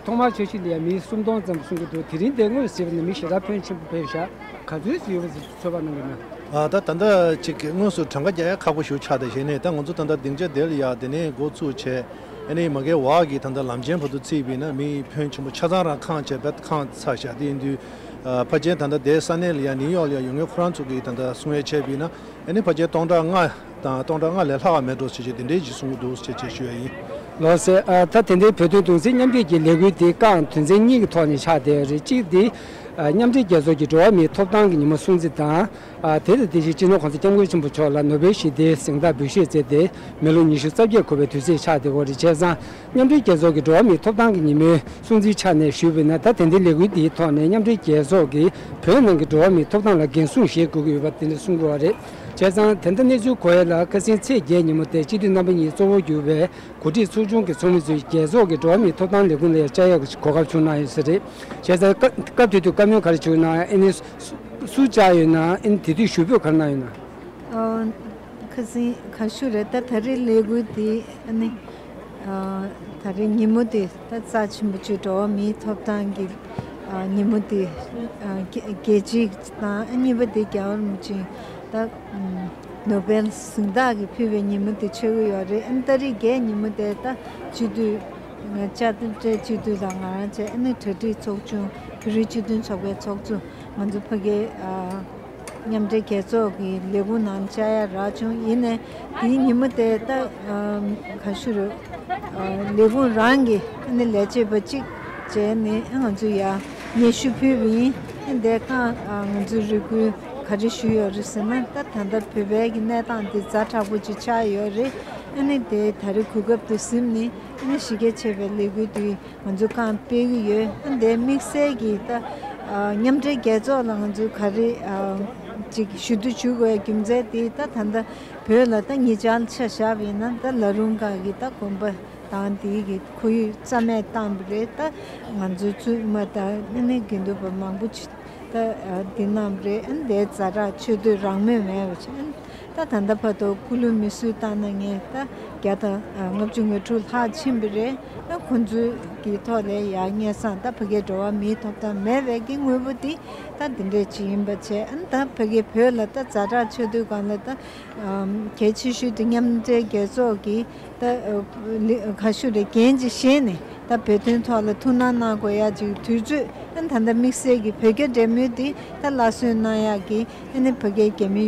ཐོག་མར་འཆར་གཞི་ལ་ཡང་མི་སུམ་སྟོང་ཙམ་གསུང་གི་འདུག་དེ་རིང་དེ་དངོས་སུ་གཟིགས་པ་ན་མི་ཞེ་དྲག་ཕོན་ཆེན་པོ་ཕེབས་ཤག་ག་ཚོད་ཙམ་ཡོད་པ་ཚོད་དཔག་གནང་གི་ན། ཨ། ད་ད་ལྟ་ཅིག་དངོས་སུ་གྲངས་ཀ་རྒྱག་ཡ་ཁག་པོ་ཞིག་ཆགས་བསྡད་བྱས་ནས། ད་ང་ཚོ་ད་ལྟ་སྡིངས་ཆ་དེ་ལ་ཡ་དེ་ནས་འགོ་ཚུགས་བྱས། ཨ་ནི་མ་གིའི་བར་གྱི་ད་ལྟ་ལམ་ཆེན་བར་དུ་བརྩིས་པ་ཡིན་ན་མི་ཕོན་ཆེན་པོ་ཆ་ཚང་རང་འཁང་བྱས་པ་འཁང་ཚར་ཤག་དེ་ཡིན་དུས། ཨ། ཕལ་ཆེར་ད་ལྟ་དེ་ས་གནས་ལ་ཡ་ནིའུ་ཡོག་ལ་ཡ་ཡོད་མཁན་ཁོ་རང་ཚོ་གིས་ད་ལྟ་གསུང་ཡ་བྱས་པ་ཡིན་ན། ཨ་ནི་ཕལ་ཆེར་སྟོང་ཕྲག་ལྔ་དང་སྟོང་ཕྲག་ལྔ་ལས་ལྷག་མེད་འགྲོ་ཟེར་བྱས་དེ་འདྲའི་ཅིག་གསུང་གི་འདུག་ཟེར་བྱས་ཞུ་ཡ་ཡིན། ལགས་སོ། ཨ། ད་དེ་འདྲའི་བོད་དོན་གདུང་སེམས་མཉམ་སྐྱེད་ཀྱི་ལས་འགུལ་དེ་རྐང་དོན་ཚན་གཉིས་ཀྱི་ཐོག་ནས་ཆགས་བསྡད་ཡོད་རེད། གཅིག་དེ། ཨ། མཉམ་འབྲེལ་རྒྱལ་ཚོགས་ཀྱི་འགྲོ་བ་མིའི་ཐོབ་ཐང་གི་ཉིན་མོ་སྲུང་བརྩི་དང་། ཨ། དེ་དང་དེ་བཞིན་སྤྱི་ནོར་༸གོང་ས་༸སྐྱབས་མགོན་ཆེན་པོ་མཆོག་ལ་ནོ་བེལ་ཞི་བདེའི་གཟེངས་རྟགས་འབུལ་བཞེས་མཛད་དེ། མི་ལོ་ཉི་ཤུ་རྩ་བརྒྱད་འཁོར་བའི་དུས་ཚིགས་ཆགས་བསྡད་ཡོད་རེད། བྱས་ཙང་མཉམ་འབྲེལ་རྒྱལ་ཚོགས་ཀྱི་འགྲོ་བ་མིའི་ཐོབ་ཐང་གི་ཉིན་མོའི་སྲུང་བརྩིའི་ཆ་ནས་ཞུས་པ་ཡིན་ན། ད་དེ་འདྲའི་ལས་འགུལ་འདིའི་ཐོག་ནས་མཉམ་འབྲེལ་རྒྱལ་ཚོགས་ཀྱིས་བོད་ནང་གི་འགྲོ་བ་མིའི་ཐོབ་ཐང་ལ་འགན་སྲུང་བྱེད་དགོས་ཀྱི་ཡོད་པ་དེ་འདྲ་གསུང་གི་ཡོད་རེད། བྱས་ཙང་དེ་འདྲ་གནས་ཚུལ་གོ་ཡ་ལ། ཁ་སང་ཚེས་བརྒྱད་ཉིན་མོ་དེ་སྤྱི་འཐུས་རྣམ་པ་གཉིས་གཙོ་བོ་གྱུར་པའི་འགོ་ཁྲིད་ཚོགས་ཆུང་གི་ཚོགས་མི་ཚོས་རྒྱལ་ཚོགས་ཀྱི་འགྲོ་བ་མིའི་ཐོབ་ཐང་ལས་ཁུངས་ལ་ཡང་བཅར་ཡག་གི་གོ་སྐབས་བྱུང་གནང་ཡོད་ས་རེད། བྱས་ཙང་སྐབས་སྐབས་དེ་དུས་བཀའ་མོལ་ག་རེ་བྱུང་ན། ཨ་ནི་སུ་སུ་བཅར་ཡོད་ན། ཨ་ནི་དེ་དུས་ཞུ་འབོད་ག་རེ་གནང་ཡོད་ན། ཨ། ཁ་སང་ག་ཞུ་རེད། ད་ད་རེས་ལས་འགུལ་འདི་ཨ་ནི། ཨ། ད་རེས་ཉིན་མོ་དེ་ད་རྩ་ཆེན་པོ་ཅིག་འགྲོ་བ་མིའི་ཐོབ་ཐང་གི། ཨ། ཉིན་མོ་དེ། ཨ། རྒྱལ་རྒྱལ་སྤྱི་དང་། ཨ། གཉིས་པ་དེ་རྒྱལ་བ་རིན་པོ་ཆེ་ད་ནོ་བེལ་གཟེངས་རྟགས་ཀྱི་ཕུལ་བའི་ཉིན་མོ་དེ་ཆགས་ཀྱི་ཡོད་རེད། ཨ་ནི་ཏ་རིག་བརྒྱད་ཉིན་མོ་དེ་ད་སྤྱི་འཐུས་ང་བཅའ་ཁྲིམས་བཅའ་སྤྱི་འཐུས་དང་ང་རང་བཅས། ཨ་ནི་གྲ་སྒྲིག་ཚོགས་ཆུང་བོད་རིགས་སྤྱི་མཐུན་ཚོགས་པའི་ཚོགས་གཙོ། ང་ཚོ་ཕ་གིའི། ཨ། མཉམ་འབྲེལ་རྒྱལ་ཚོགས་ཀྱི་ལས་ཁུངས་ནང་བཅར་ཡ་རག་བྱུང་། ཡིན་ནའི་དེའི་ཉིན་མོ་དེ་ད། ཨ། ག་ཞུ་རེད། ཨ། ལས་ཁུངས་རང་གི་ཨ་ནི་ལས་བྱེད་པ་གཅིག་བྱས་ནས་ང་ཚོ་ཡ་སྙན་ཞུ་ཕུལ་བ་ཡིན། ཨ། དེ་གང་། ཨ། ང་ཚོ་རེ་སྐུལ་ག་རེ་ཞུས་ཡོད་རེད་ཟེར་ན། ད་ད་ལྟ་བོད་པའི་གི་གནས་སྟངས་དེ་ཛ་དྲག་པོ་ཅིག་ཆགས་ཡོད་རེད། ཨ་ནི་དེ་ད་རེས་གོ་སྐབས་དེ་ཟིན་ནས། ཨ་ནི་གཞི་རྒྱ་ཆེ་བའི་ལས་འགུལ་དེ་ང་ཚོ་རྐང་སྤེལ་གྱི་ཡོད། ཨ། དེ་དམིགས་བསལ་གྱིས་ད། ཨ། མཉམ་འབྲེལ་རྒྱལ་ཚོགས་ལ་ང་ཚོས་ག་རེ། ཨ། ཅིག་ཞུ་གཏུག་ཞུ་དགོས་རྒྱུ་མཚན་དེ། ད་ད་ལྟ་བོད་ལ་ད་ཉེ་ཆར་ཆ་བཞག་པ་ཡིན་ན། ད་ལ་རུང་ཁག་གི་ད་དགོན་པ་དང་དེའི་གི་ཁོར་ཡུག་རྩ་མེད་བཏང་བ་རེད། ད་ང་ཚོའི་བཙུན་མ་དང་ཨ་ནི་དགེ་འདུན་པ་མང་པོ་ཅིག་ད། ཨ། འདི་གནང་བ་རེད། ཨ། དེ་ཛ་དྲག་ཆེ་བསྟོད་རང་མོས་མེད་པ་བྱས། ད་ད་ལྟ་བར་དུ་སྐུ་ལུས་མེ་གསོད་བཏང་མཁན་ད་བརྒྱ་དང་ལྔ་བཅུ་ང་དྲུག་ལྷག་ཕྱིན་པ་རེད། ད་ཁོང་ཚོའི་གི་ཐོག་ལ་ཡ་སྙན་སེང་ད་ཕ་གིའི་འགྲོ་བ་མིའི་ཐོབ་ཐང་མེད་པའི་གི་དངོས་པོ་དེ་ད་འདི་འདྲས་ཅིག་ཡིན་པ་བྱས། ཨ་ནི་ད་ཕ་གིའི་བོད་ལ་ད་ཛ་དྲག་ཆེ་བསྟོད་སྒང་ལ་ད། ཨམ། གལ་ཆེ་ཤོས་དེ་མཉམ་འབྲེལ་རྒྱལ་ཚོགས་ཀྱི་ད། ཨ། ལི། ག་ཞུ་རེད། འགན་ཅིག་བཞེས་ནས་ད་བོད་དོན་ཐོག་ལ་ཐུགས་སྣང་གནང་དགོས་ཡ་ཅིག་དུས་ཚོད། ཨ། ད་ལྟ་དམིགས་བསལ་གྱི་བོད་རྒྱ་འབྲེལ་མོལ་འདི་ད་སླར་གསོ་གནང་ཡག་གི། ཨ་ནི་ཕ་གིའི་རྒྱ་མི་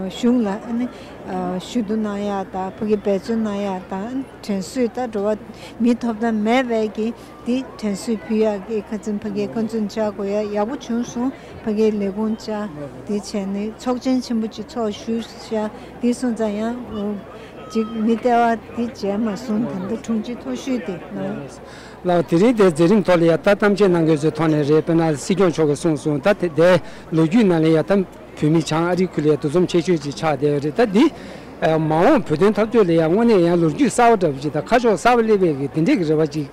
གཞུང་ལ། ཨ་ནི་ཞུ་གཏུག་གནང་ཡག་དང་། ཕ་གིར་འབད་བརྩོན་གནང་ཡག་དང་། ཨ་ནི་དྲན་གསོས་ད་འགྲོ་བ་མིའི་ཐོབ་ཐང་མེད་པའི་གི་འདི་དྲན་གསོས་ཕུལ་ཡག་གི་ཁ་ཚིག་ཕ་གིའི་བཀའ་བཙུན་བཅར་དགོས་ཡ་ཡག་པོ་བྱུང་སོང་། ཕ་གིའི་ལས་ཁུངས་བཅར། འདི་བྱས་ནས་ཚོགས་ཆེན་ཆེན་པོ་ཅིག་ཚོགས་བཞུགས་ཤག་འདི་སོང་ཙང་ཡང་ཅིག་མི་ལྟེ་བ་འདི་མཇལ་མ་སོང་། ད་ལྟ་དྲུང་ཆེ་མཐོ་ཤོས་དེ་ལ། ལགས། དེ་རིང་དེ་མཛད་རིམ་ཐོག་ལ་ཡ་ད་གཏམ་བཤད་གནང་མཁན་ཚོའི་ཐོག་ནས་རེད། དཔེར་ན་སྲིད་སྐྱོང་མཆོག་གིས་གསུངས་སོང་། ད་དེ་དེ་ལོ་རྒྱུས་ནང་ལ་ཡ་ད་བོད་མི་བྱང་ཨ་རིའི་ཁུལ་ལ་ཡ་འདུ་འཛོམས་ཆེ་ཤོས་ཅིག་ཆགས་བསྡད་ཡོད་རེད། ད་འདི་མ་འོངས་བོད་དོན་འཐབ་རྩོད་ལ་ཡ་དངོས་གནས་ཡང་ལོ་རྒྱུས་གསར་པ་འདྲ་པོ་ཅིག་དང་། ཁ་ཕྱོགས་གསར་པ་སླེབས་པའི་གི་དེ་འདྲས་ཀྱི་རེ་བ་ཅིག་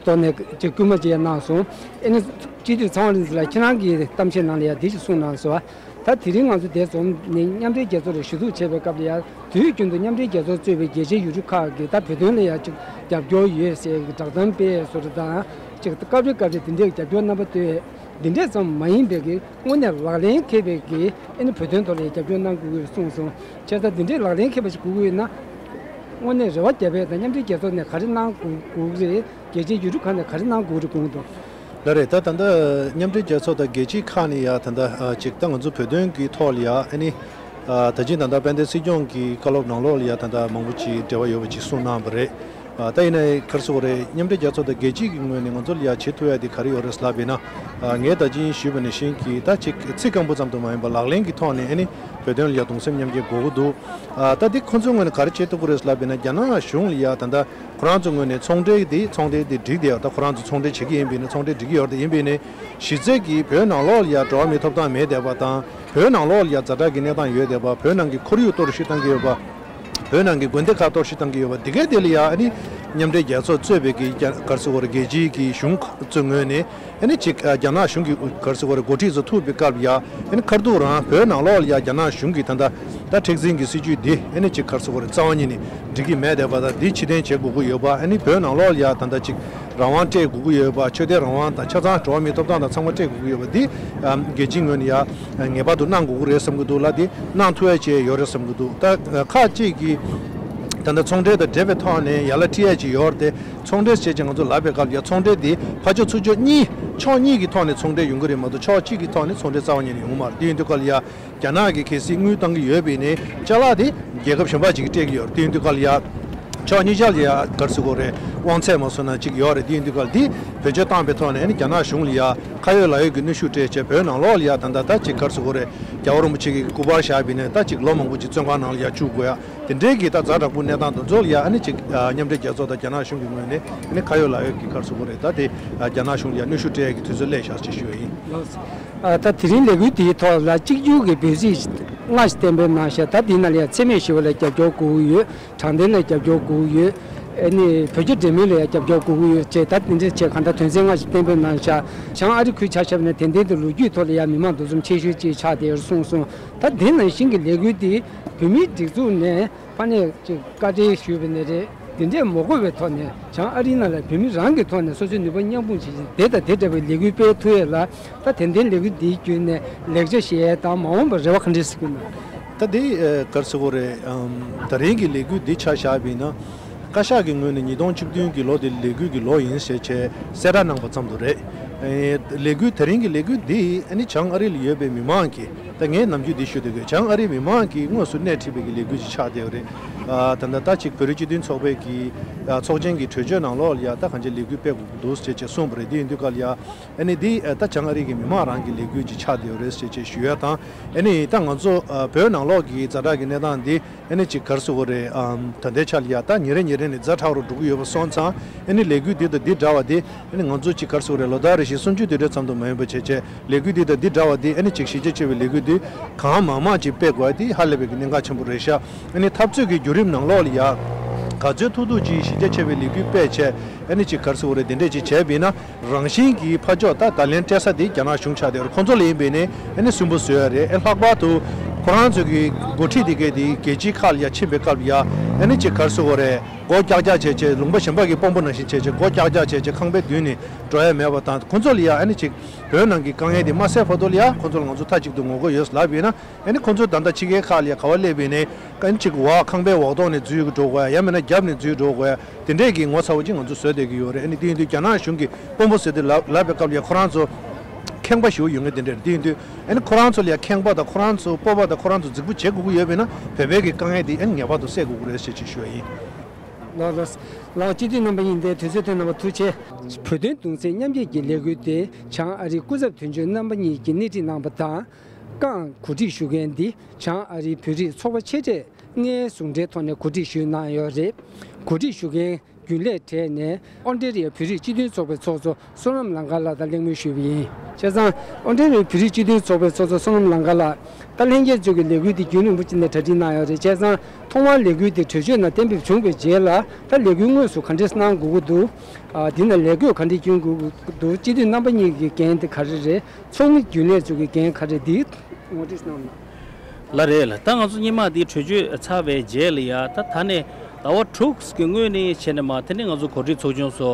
ཐོག་ནས་ཅིག་སྐུལ་མ་བྱས་གནང་སོང་། ཨེ་ནི་སྤྱི་འཐུས་ཚངས་དབང་རིག་འཛིན་ལགས་ཁྱེད་རང་གི་གཏམ་བཤད་ནང་ལ་ཡ་འདི་ཞིག་གསུངས་གནང་སོང་། ད་དེ་རིང་ང་ཚོ་འདིར་འཛོམས་ནས་མཉམ་འབྲེལ་རྒྱལ་ཚོགས་ལ་ཞུ་གཏུག་བྱེད་པའི་སྐབས་ལ་ཡ། དུས་རྒྱུན་དུ་མཉམ་འབྲེལ་རྒྱལ་ཚོགས་གཙོས་པའི་རྒྱལ་སྤྱིའི་ཡུལ་གྲུ་ཁག་གིས་ད་བོད་དོན་ལ་ཡ་ཅིག་རྒྱབ་སྐྱོར་ཡོད་ཟེར་གྱི་བསྒྲགས་གཏམ་སྤེལ་བཟོ་འདྲ་དང་། ཅིག་སྐབས་རེ་སྐབས་རེ་འདི་འདྲའི་རྒྱབ་སྐྱོར་རྣམ་པ་སྟོན། འདི་འདྲས་ཙམ་མ་ཡིན་པའི་གི་དངོས་གནས་ལག་ལེན་འཁེལ་བའི་གི། ཨེ་ནི་བོད་དོན་ཐོག་ལ་ཡ་རྒྱབ་སྐྱོར་གནང་དགོས་ཀྱི་ཡོད་གསུངས་སོང་། བྱས་ཙང་འདི་འདྲའི་ལག་ལེན་འཁེལ་བ་ཞིག་དགོས་ཀྱི་ཡོད་ན། དངོས་གནས་རེ་བ་རྒྱབ་པ་དང་མཉམ་འབྲེལ་རྒྱལ་ཚོགས་ནས་ག་རེ་གནང་དགོས་དགོས་ཀྱི་རེད། རྒྱལ་སྤྱིའི་ཡུལ་གྲུ་ཁག་ནས་ག་རེ་གནང་དགོས་རེད་དགོངས་འདུག་ལགས་རེད། ད་ད་ལྟ་མཉམ་འབྲེལ་རྒྱལ་ཚོགས་དང་རྒྱལ་སྤྱིའི་ཁག་ནས་ཡ་ད་ལྟ་ཅིག་ད་ང་ཚོ་བོད་དོན་གྱི་ཐོག་ལ་ཡ། ཨ་ནི་ད་ཅིག་ད་ལྟ་དཔལ་ལྡན་སྲིད་སྐྱོང་གི་བཀའ་སློབ་ནང་ལོགས་ལ་ཡ་ད་ལྟ་མང་པོ་ཅིག་འབྲེལ་བ་ཡོད་པ་ཅིག་གསུངས་གནང་བ་རེད། ད་ཡིན་ན་ག་རེ་ཟེར་དགོས་རེད། མཉམ་འབྲེལ་རྒྱལ་ཚོགས་དང་རྒྱལ་སྤྱི་གི་ངོས་ནས་ང་ཚོ་ལ་ཡ་བྱེད་ཐུབ་ཡ་དེ་ག་རེ་ཡོད་རེད་ལབ་པ་ཡིན་ན། ངས་ད་ཅི་ཞུས་པ་ནང་བཞིན་གྱི་ད་ཅིག་ཚིག་སྐམ་པོ་ཙམ་དུ་མ་ཡིན་པར་ལག་ལེན་གྱི་ཐོག་ནས་ཨ་ནི་བོད་དོན་ལ་ཡ་གདུང་སེམས་མཉམ་སྐྱེད་དགོས་ཀྱི་འདུག་ད་འདི་ཁོང་ཚོའི་ངོས་ནས་ག་རེ་བྱེད་ཐུབ་ཀྱི་རེད་ལབ་པ་ཡིན་ན། རྒྱ་ནག་གཞུང་ལ་ཡ་ད་ལྟ་ཁོ་རང་ཚོའི་ངོས་ནས་ཚོང་འབྲེལ་དེ་ཚོང་འབྲེལ་དེ་འགྲིག་བསྡད་ཡོད། ད་ཁོ་རང་ཚོ་ཚོང་འབྲེལ་བྱེད་ཀྱི་ཡིན་པ་ཡིན་ན། ཚོང་འབྲེལ་འགྲིག་གི་ཡོད་རེད། ཡིན་པ་ཡིན་ནའི་གཞི་རྩའི་གི་བོད་ནང་ལོགས་ལ་ཡ་འགྲོ་བ་མིའི་ཐོབ་ཐང་མེད་བསྡད་པ་དང་། བོད་ནང་ལོགས་ལ་ཡ་ཛ་དྲག་གི་གནས་སྟངས་ཡོད་བསྡད་པ། བོད་ནང་གི་ཁོར་ཡུག་གཏོར་བཤིག་བཏང་གི་ཡོད་པ། བོད་ནང་གི་དགོན་སྡེ་ཁག་གཏོར་བཤིག་བཏང་གི་ཡོད་པ། འདི་གའི་དེ་ལ་ཡ་ཨ་ནི་མཉམ་འབྲེལ་རྒྱལ་ཚོགས་གཙོས་པའི་གི་རྒྱ་ག་རེ་ཟེར་དགོས་རེད། རྒྱལ་སྤྱིའི་གི་གཞུང་ཚོའི་ངོས་ནས་ཨ་ནི་ཅིག་རྒྱ་ནག་གཞུང་གི་ག་རེ་ཟེར་དགོས་རེད། འགོ་ཁྲིད་ཚོ་ཐུག་པའི་སྐབས་ལ་ཡ་ཨ་ནི་ཁ་ཐུག་རང་བོད་ནང་ལོགས་ལ་ཡ་རྒྱ་ནག་གཞུང་གི་ད་ལྟ་ད་མཁྲེགས་འཛིན་གྱི་སྲིད་ཇུས་འདི་ཨ་ནི་ཅིག་ག་རེ་ཟེར་དགོས་རེད། རྩ་བ་ཉིད་ནས་འགྲིག་གི་མེད་བསྡད་པ་དང་། འདི་ཕྱིར་འཐེན་བྱེད་དགོས་ཀྱི་ཡོད་པ། ཨ་ནི་བོད་ནང་ལོགས་ལ་ཡ་ད་ལྟ་ཅིག་རང་དབང་སྤྲད་དགོས་ཀྱི་ཡོད་པ། ཆོས་དད་རང་དབང་དང་ཆ་ཚང་འགྲོ་བ་མིའི་ཐོབ་ཐང་དང་ཚང་མ་སྤྲད་དགོས་ཀྱི་ཡོད་པ་འདི་རྒྱལ་སྤྱིའི་ངོས་ནས་ཡ་ངེས་པར་དུ་གནང་དགོས་ཀྱི་རེད་བསམ་གྱི་འདུག་ལ། འདི་གནང་ཐུབ་ཡ་བྱས་ཡོད་རེད་བསམ་གྱི་འདུག་ད་ཁག་ཅིག་གིས་ད་ལྟ་ཚོང་འབྲེལ་དང་འབྲེལ་བའི་ཐོག་ནས་ཡ་ལ་ཁྲིད་ཡ་ཅིག་ཡོད་རེད་དེ། ཚོང་འབྲེལ་བྱས་ཅིག་ང་ཚོ་ལབ་པའི་སྐབས་ལ་ཡ་ཚོང་འབྲེལ་འདི་ཕར་ཕྱོགས་ཚུར་ཕྱོགས་གཉིས་ཕྱོགས་གཉིས་ཀྱི་ཐོག་ནས་ཚོང་འབྲེལ་ཡོང་གི་རེད་མ་གཏོགས་ཕྱོགས་གཅིག་གི་ཐོག་ནས་ཚོང་འབྲེལ་རྩ་བ་ཉིད་ནས་ཡོང་མ་རེད། དེ་ཡིན་དུས་སྐབས་ལ་ཡ་རྒྱ་ནག་གིས་གལ་སྲིད་དངུལ་བཏང་གི་ཡོད་པ་ཡིན་ནའི་ཅ་ལག་དེ་རྒྱལ་ཁབ་གཞན་པ་ཅིག་གིས་སྤྲད་ཀྱི་ཡོད་རེད། དེ་ཡིན་དུས་སྐབས་ལ་ཡ་ཕྱོགས་གཉིས་ཆར་ལ་ཡ་ག་རེ་ཟེར་དགོས་རེད། དབང་ཚད་མ་སོང་ན་ཅིག་ཡོད་རེད། དེ་ཡིན་དུས་སྐབས་ལ་འདི་བེད་སྤྱོད་བཏང་པའི་ཐོག་ནས་ཨ་ནི་རྒྱ་ནག་གཞུང་ལ་ཡ་ཁ་ཡོད་ལག་ཡོད་ཀྱི་གནོན་ཤུགས་སྤྲད་བྱས། བོད་ནང་ལོགས་ལ་ཡ་ད་ལྟ་ད་ཅིག་ག་རེ་ཟེར་དགོས་རེད། རྒྱལ་བ་རིན་པོ་ཆེ་གི་སྐུ་པར་བཞག་པ་ཡིན་ནའི་ད་ཅིག་ལོ་མང་པོ་ཅིག་བཙོན་ཁང་ནང་ལ་ཡ་བཅུག་དགོས་ཡ། དེ་འདྲའི་གི་ད་ཛ་དྲག་པོ་གནས་སྟངས་དེ་ཚོ་ལ་ཡ་ཨ་ནི་ཅིག་མཉམ་འབྲེལ་རྒྱལ་ཚོགས་དང་རྒྱ་ནག་གཞུང་གི་ངོས་ནས་ཨ་ནི་ཁ་ཡོད་ལག་ཡོད་ཀྱི་ག་རེ་ཟེར་དགོས་རེད། ད་དེ་རྒྱ་ནག་གཞུང་ལ་ཡ་གནོན་ཤུགས་སྤྲད་ཡ་གི་དུས་ཚོད་སླེབས་ཤག་ཅེས་ཞུ་ཡ་ཡིན། ལགས་སོ། ཨ། ད་དེ་རིང་ལས་འགུལ་དེའི་ཐོག་ལ་གཅིག་གྱུར་གྱི་བོད་རིགས་ལྔ་ཞིག་གཏན་འབེབས་གནང་ཤག་ད་དེའི་ནང་ལ་ཡ་འཚེ་མེད་ཞི་བ་ལ་རྒྱབ་སྐྱོར་དགོས་ཀྱི་ཡོད། དྲང་བདེན་ལ་རྒྱབ་སྐྱོར་དགོས་ཀྱི་ཡོད། ཨ་ནི་བོད་རྒྱ་འབྲེལ་མོལ་ལ་ཡ་རྒྱབ་སྐྱོར་དགོས་ཀྱི་ཡོད་ཅེས་ད་དེ་འདྲ་བྱས་གང་ལྟར་དོན་ཚན་ལྔ་ཞིག་གཏན་འབེབས་གནང་ཤག་བྱང་ཨ་རི་ཁུལ་ཆ་བཞག་ན་དེ་འདྲའི་དུ་ལོ་རྒྱུས་ཐོག་ལ་ཡ་མི་མང་འདུ་འཛོམས་ཆེ་ཤོས་ཅིག་ཆགས་བསྡད་ཡོད་གསུངས་སོང་། ད་དེ་ནང་བཞིན་གྱི་ལས་འགུལ་འདི་བོད་མིའི་སྒྲིག་འཛུགས་ནས་ཕ་ནས་ཅིག་བཀའ་འདྲི་ཞུས་པ་ནས་རེད། དེ་འདྲས་མ་གོ་བའི་ཐོག་ནས་བྱང་ཨ་རིའི་ནང་ལ་བོད་མི་རང་གི་ཐོག་ནས་སོ་སོའི་ནུས་པ་མཉམ་སྤུངས་བྱེད་བཞིན་དེ་དང་དེ་འདྲ་བའི་ལས་འགུལ་སྤེལ་ཐུབ་ཡས་ལ་ད་དེ་འདྲའི་ལས་འགུལ་འདིའི་བརྒྱུད་ནས་ལེགས་ཆ་བཞེས་ཡས་དང་མ་འོངས་པར་རེ་བ་ག་འདྲས་ཟེར་གྱི་ན། ད་འདི་ཨ་ག་རེ་ཟེར་དགོས་རེད། ཨམ། ད་རིང་གི་ལས་འགུལ་འདི་ཆ་བཞག་པ་ཡིན་ན། བཀའ་ཤག་གི་ངོས་ནས་ཉིས་སྟོང་བཅུ་བདུན་གྱི་ལོ་འདི་ལས་འགུལ་གྱི་ལོ་ཡིན་ཟེར་བྱས་གསལ་བསྒྲགས་གནང་པ་ཙམ་དུ་རེད། ཨེ། ལས་འགུལ་ད་རིང་གི་ལས་འགུལ་འདི་ཨ་ནི་བྱང་ཨ་རི་ལ་ཡོད་པའི་མི་མང་གིས། ད་ངས་ནམ་རྒྱུན་འདི་ཞུ་བསྡད་ཡོད། བྱང་ཨ་རིའི་མི་མང་གིས་དངོས་སུ་སྣེ་ཁྲིད་པའི་གི་ལས་འགུལ་ཅིག་ཆགས་བསྡད་ཡོད་རེད། ཨ། ད་ལྟ་ད་ཅིག་བོད་རིགས་སྤྱི་མཐུན་ཚོགས་པའི་གི་ཨ་ཚོགས་ཆེན་གྱི་གྲོས་ཆོད་ནང་ལོགས་ལ་ཡ་ད་གང་ཅི་ལས་འགུལ་སྤེལ་དགོས་ཀྱི་འདུག་ཟེར་བྱས་གསུངས་པ་རེད། དེ་ཡིན་དུས་སྐབས་ལ་ཡ་ཨ་ནི་འདི་ཨ་ད་བྱང་ཨ་རི་གི་མི་མང་རང་གི་ལས་འགུལ་ཅིག་ཆགས་བསྡད་ཡོད་རེད་ཟེར་བྱས་ཞུ་ཡ་དང་། ཨ་ནི་ད་ང་ཚོ་ཨ་བོད་ནང་ལོགས་ཀྱི་ཛ་དྲག་གི་གནས་སྟངས་འདི་ཨ་ནི་ཅིག་ག་རེ་ཟེར་དགོས་རེད། ཨམ། ད་ལྟའི་ཆ་ལ་ཡ་ད་ཉིན་རེ་ཉིན་རེ་ནས་ཛ་དྲག་རུ་འགྲོ་གི་ཡོད་པ་སོང་ཙང་། ཨ་ནི་ལས་འགུལ་འདི་དང་འདི་འདྲ་བ་འདི་ཨ་ནི་ང་ཚོ་ཅིག་ག་རེ་ཟེར་དགོས་རེད། ལོ་ལྟར་རེ་བཞིན་གསུམ་བཅུའི་དུས་དྲན་ཙམ་དུ་མ་ཡིན་པ་བྱས་བྱས། ལས་འགུལ་འདི་དང་འདི་འདྲ་བ་འདི་ཨ་ནི་ཅིག་གཞི་རྒྱ་ཆེ་བའི་ལས་འགུལ་འདི་གང་མང་མང་ཅིག་སྤེལ་དགོས་ཡ་འདི་ཧ་ལས་པའི་གི་གནད་འགག་ཆེན་པོ་རེད་ཤག་ཨ་ནི་འཐབ་རྩོད་ཀྱི་བརྒྱུད་རིམ་ནང་ལོགས་ལ་ཡ་ག་ཚོད་ཐུབ་ཐུབ་ཅིག་གཞི་རྒྱ་ཆེ་བའི་ལས་འགུལ་སྤེལ་བྱས། ཨ་ནི་ཅིག་ག་རེ་ཟེར་དགོས་རེད། འདི་འདྲས་ཅིག་བྱས་པ་ཡིན་ན་རང་བཞིན་གྱིས་ཕར་ཕྱོགས་ད་བརྡ་ལན་སྤྲད་ས་དེ་རྒྱ་ནག་གཞུང་ཆགས་བསྡད་ཡོད་རེད། ཁོང་ཚོ་ལ་ཡིན་པ་ཡིན་ནའི་ཨ་ནི་སུན་པོ་བཟོས་ཡ་རེད། ཨ། ལྷག་པར་དུ་ཁོ་རང་ཚོ་གི་འགོ་ཁྲིད་དེ་གས་དེ་རྒྱལ་སྤྱིའི་ཁག་ལ་ཡ་ཕྱིན་པའི་སྐབས་ལ་ཡ་ཨ་ནི་ཅིག་ག་རེ་ཟེར་དགོས་རེད། སྒོ་ཀྱག་ཀྱག་བྱས་བྱས། ལུང་པ་གཞན་པ་གི་དཔོན་པོ་ནང་བཞིན་བྱས་བྱས་སྒོ་ཀྱག་ཀྱག་བྱས་བྱས་ཁང་པའི་མདུན་ནས་འགྲོ་ཡ་མེད་པ་དང་། ཁོང་ཚོ་ལ་ཡ་ཨ་ནི་ཅིག་བོད་ནང་གི་དཀའ་ངལ་དེ་མ་སེལ་བར་དུ་ལ་ཡ་ཁོང་ཚོ་ལ་ང་ཚོ་མཐའ་གཅིག་ཏུ་ངོ་རྒོལ་ཡོད་ལབ་ཡིན་ན། ཨ་ནི་ཁོང་ཚོ་ད་ལྟ་ཕྱི་རྒྱལ་ཁག་ལ་ཡ་ག་བ་སླེབས་པ་ཡིན་ནའི་ཨ་ནི་ཅིག་འོག་ཁང་པའི་འོག་ཐོག་ནས་འཛུལ་འགྲོ་དགོས་ཡ། ཡང་མིན་ན་རྒྱབ་ནས་འཛུལ་འགྲོ་དགོས་ཡ། དེ་འདྲས་ཀྱི་ངོ་ཚ་བོ་ཅིག་ང་ཚོ་བཟོས་བསྡད་ཀྱི་ཡོད་རེད། ཨ་ནི་དེ་ཡིན་དུས་རྒྱ་ནག་གཞུང་གི་དཔོན་པོ་ཟེར་དུས་ལབ་ལབ་པའི་སྐབས་ལ་ཡ་ཁོ་རང་ཚོ་ཁེངས་པ་ཞེ་པོ་ཡོད་མཁན་དེ་འདྲ་རེད། དེ་ཡིན་དུས་ཨ་ནི་ཁོ་རང་ཚོ་ལ་ཡ་ཁེངས་པ་དང་ཁོ་རང་ཚོ་སྤོབས་པ་དང་ཁོ་རང་ཚོ་རྫིག་པོ་བྱེད་དགོས་ཀྱི་ཡོད་པ་ཡིན་ན། བོད་པའི་གི་དཀའ་ངལ་དེ་ཨ་ནི་ངེས་པར་དུ་སེལ་དགོས་ཀྱི་རེད་ཟེར་ཅིག་ཞུ་བ་ཡིན། ལགས་ལགས་ལགས། སྤྱི་འཐུས་རྣམ་པ་ཡིན་ཏེ་དུས་ཚོད་ཐོན་གནང་བ་ཐུགས་རྗེ་ཆེ། བོད་དོན་གདུང་སེམས་མཉམ་སྐྱེད་ཀྱི་ལས་འགུལ་དེ་བྱང་ཨ་རིའི་སྐུ་ཚབ་དོན་གཅོད་རྣམ་པ་གཉིས་ཀྱིས་སྣེ་ཁྲིད་གནང་པ་དང་། རྐང་གོ་སྒྲིག་ཞུ་མཁན་འདི་བྱང་ཨ་རིའི་བོད་རིགས་ཚོགས་པ་ཆེ་གྲས་ལྔའི་ཟུང་འབྲེལ་ཐོག་ནས་གོ་སྒྲིག་ཞུས་གནང་ཡོད་རེད། གོ་སྒྲིག་ཞུ་མཁན་རྒྱུན་ལས་གྲས་ནས་ཨོ་སྟྲེ་ལི་ཡ་བོད་རིགས་སྤྱི་མཐུན་ཚོགས་པའི་ཚོགས་གཙོ་བསོད་ནམས་ལང་དཀར་ལགས་དང་གླེང་མོལ་ཞུས་པ་ཡིན། བྱས་ཙང་ཨོ་སྟྲེ་ལི་ཡ་བོད་རིགས་སྤྱི་མཐུན་ཚོགས་པའི་ཚོགས་གཙོ་བསོད་ནམས་ལང་དཀར་ལགས། ད་ལྷན་རྒྱས་ཚོ་གི་ལས་འགུལ་འདི་རྒྱུན་རིང་པོ་ཅིག་ནས་གྲ་སྒྲིག་གནང་ཡོད་རེད། བྱས་ཙང་ཐོག་མར་ལས་འགུལ་འདི་གྲོས་ཆོད་ནང་གཏན་འབེབས་བྱུང་བའི་རྗེས་ལ་ད་ལས་འགུལ་དངོས་སུ་ག་འདྲས་གནང་དགོས་ཀྱི་འདུག་ཨ། འདི་ན་ལས་བགོས་ག་འདྲས་སྐྱོན་དགོས་ཀྱི་འདུག་སྤྱི་འཐུས་རྣམ་པ་གཉིས་ཀྱི་འགན་དེ་ག་རེ་རེད། ཚོགས་མི་རྒྱུན་ལས་ཚོ་གི་འགན་ག་རེ། འདི་ངོ་སྤྲོད་གནང་ན། ལགས་རེད་ལགས། ད་ང་ཚོ་སྔོན་མ་འདི་གྲོས་ཆོད་ཚར་བའི་རྗེས་ལ་ཡ་ད་ད་ནས་ཟླ་བ་དྲུག་གི་སྔོན་ནས་བྱས་ནས་མར་དེ་ནས་ང་ཚོ་གོ་སྒྲིག་ཚོགས་ཆུང་ཚོ་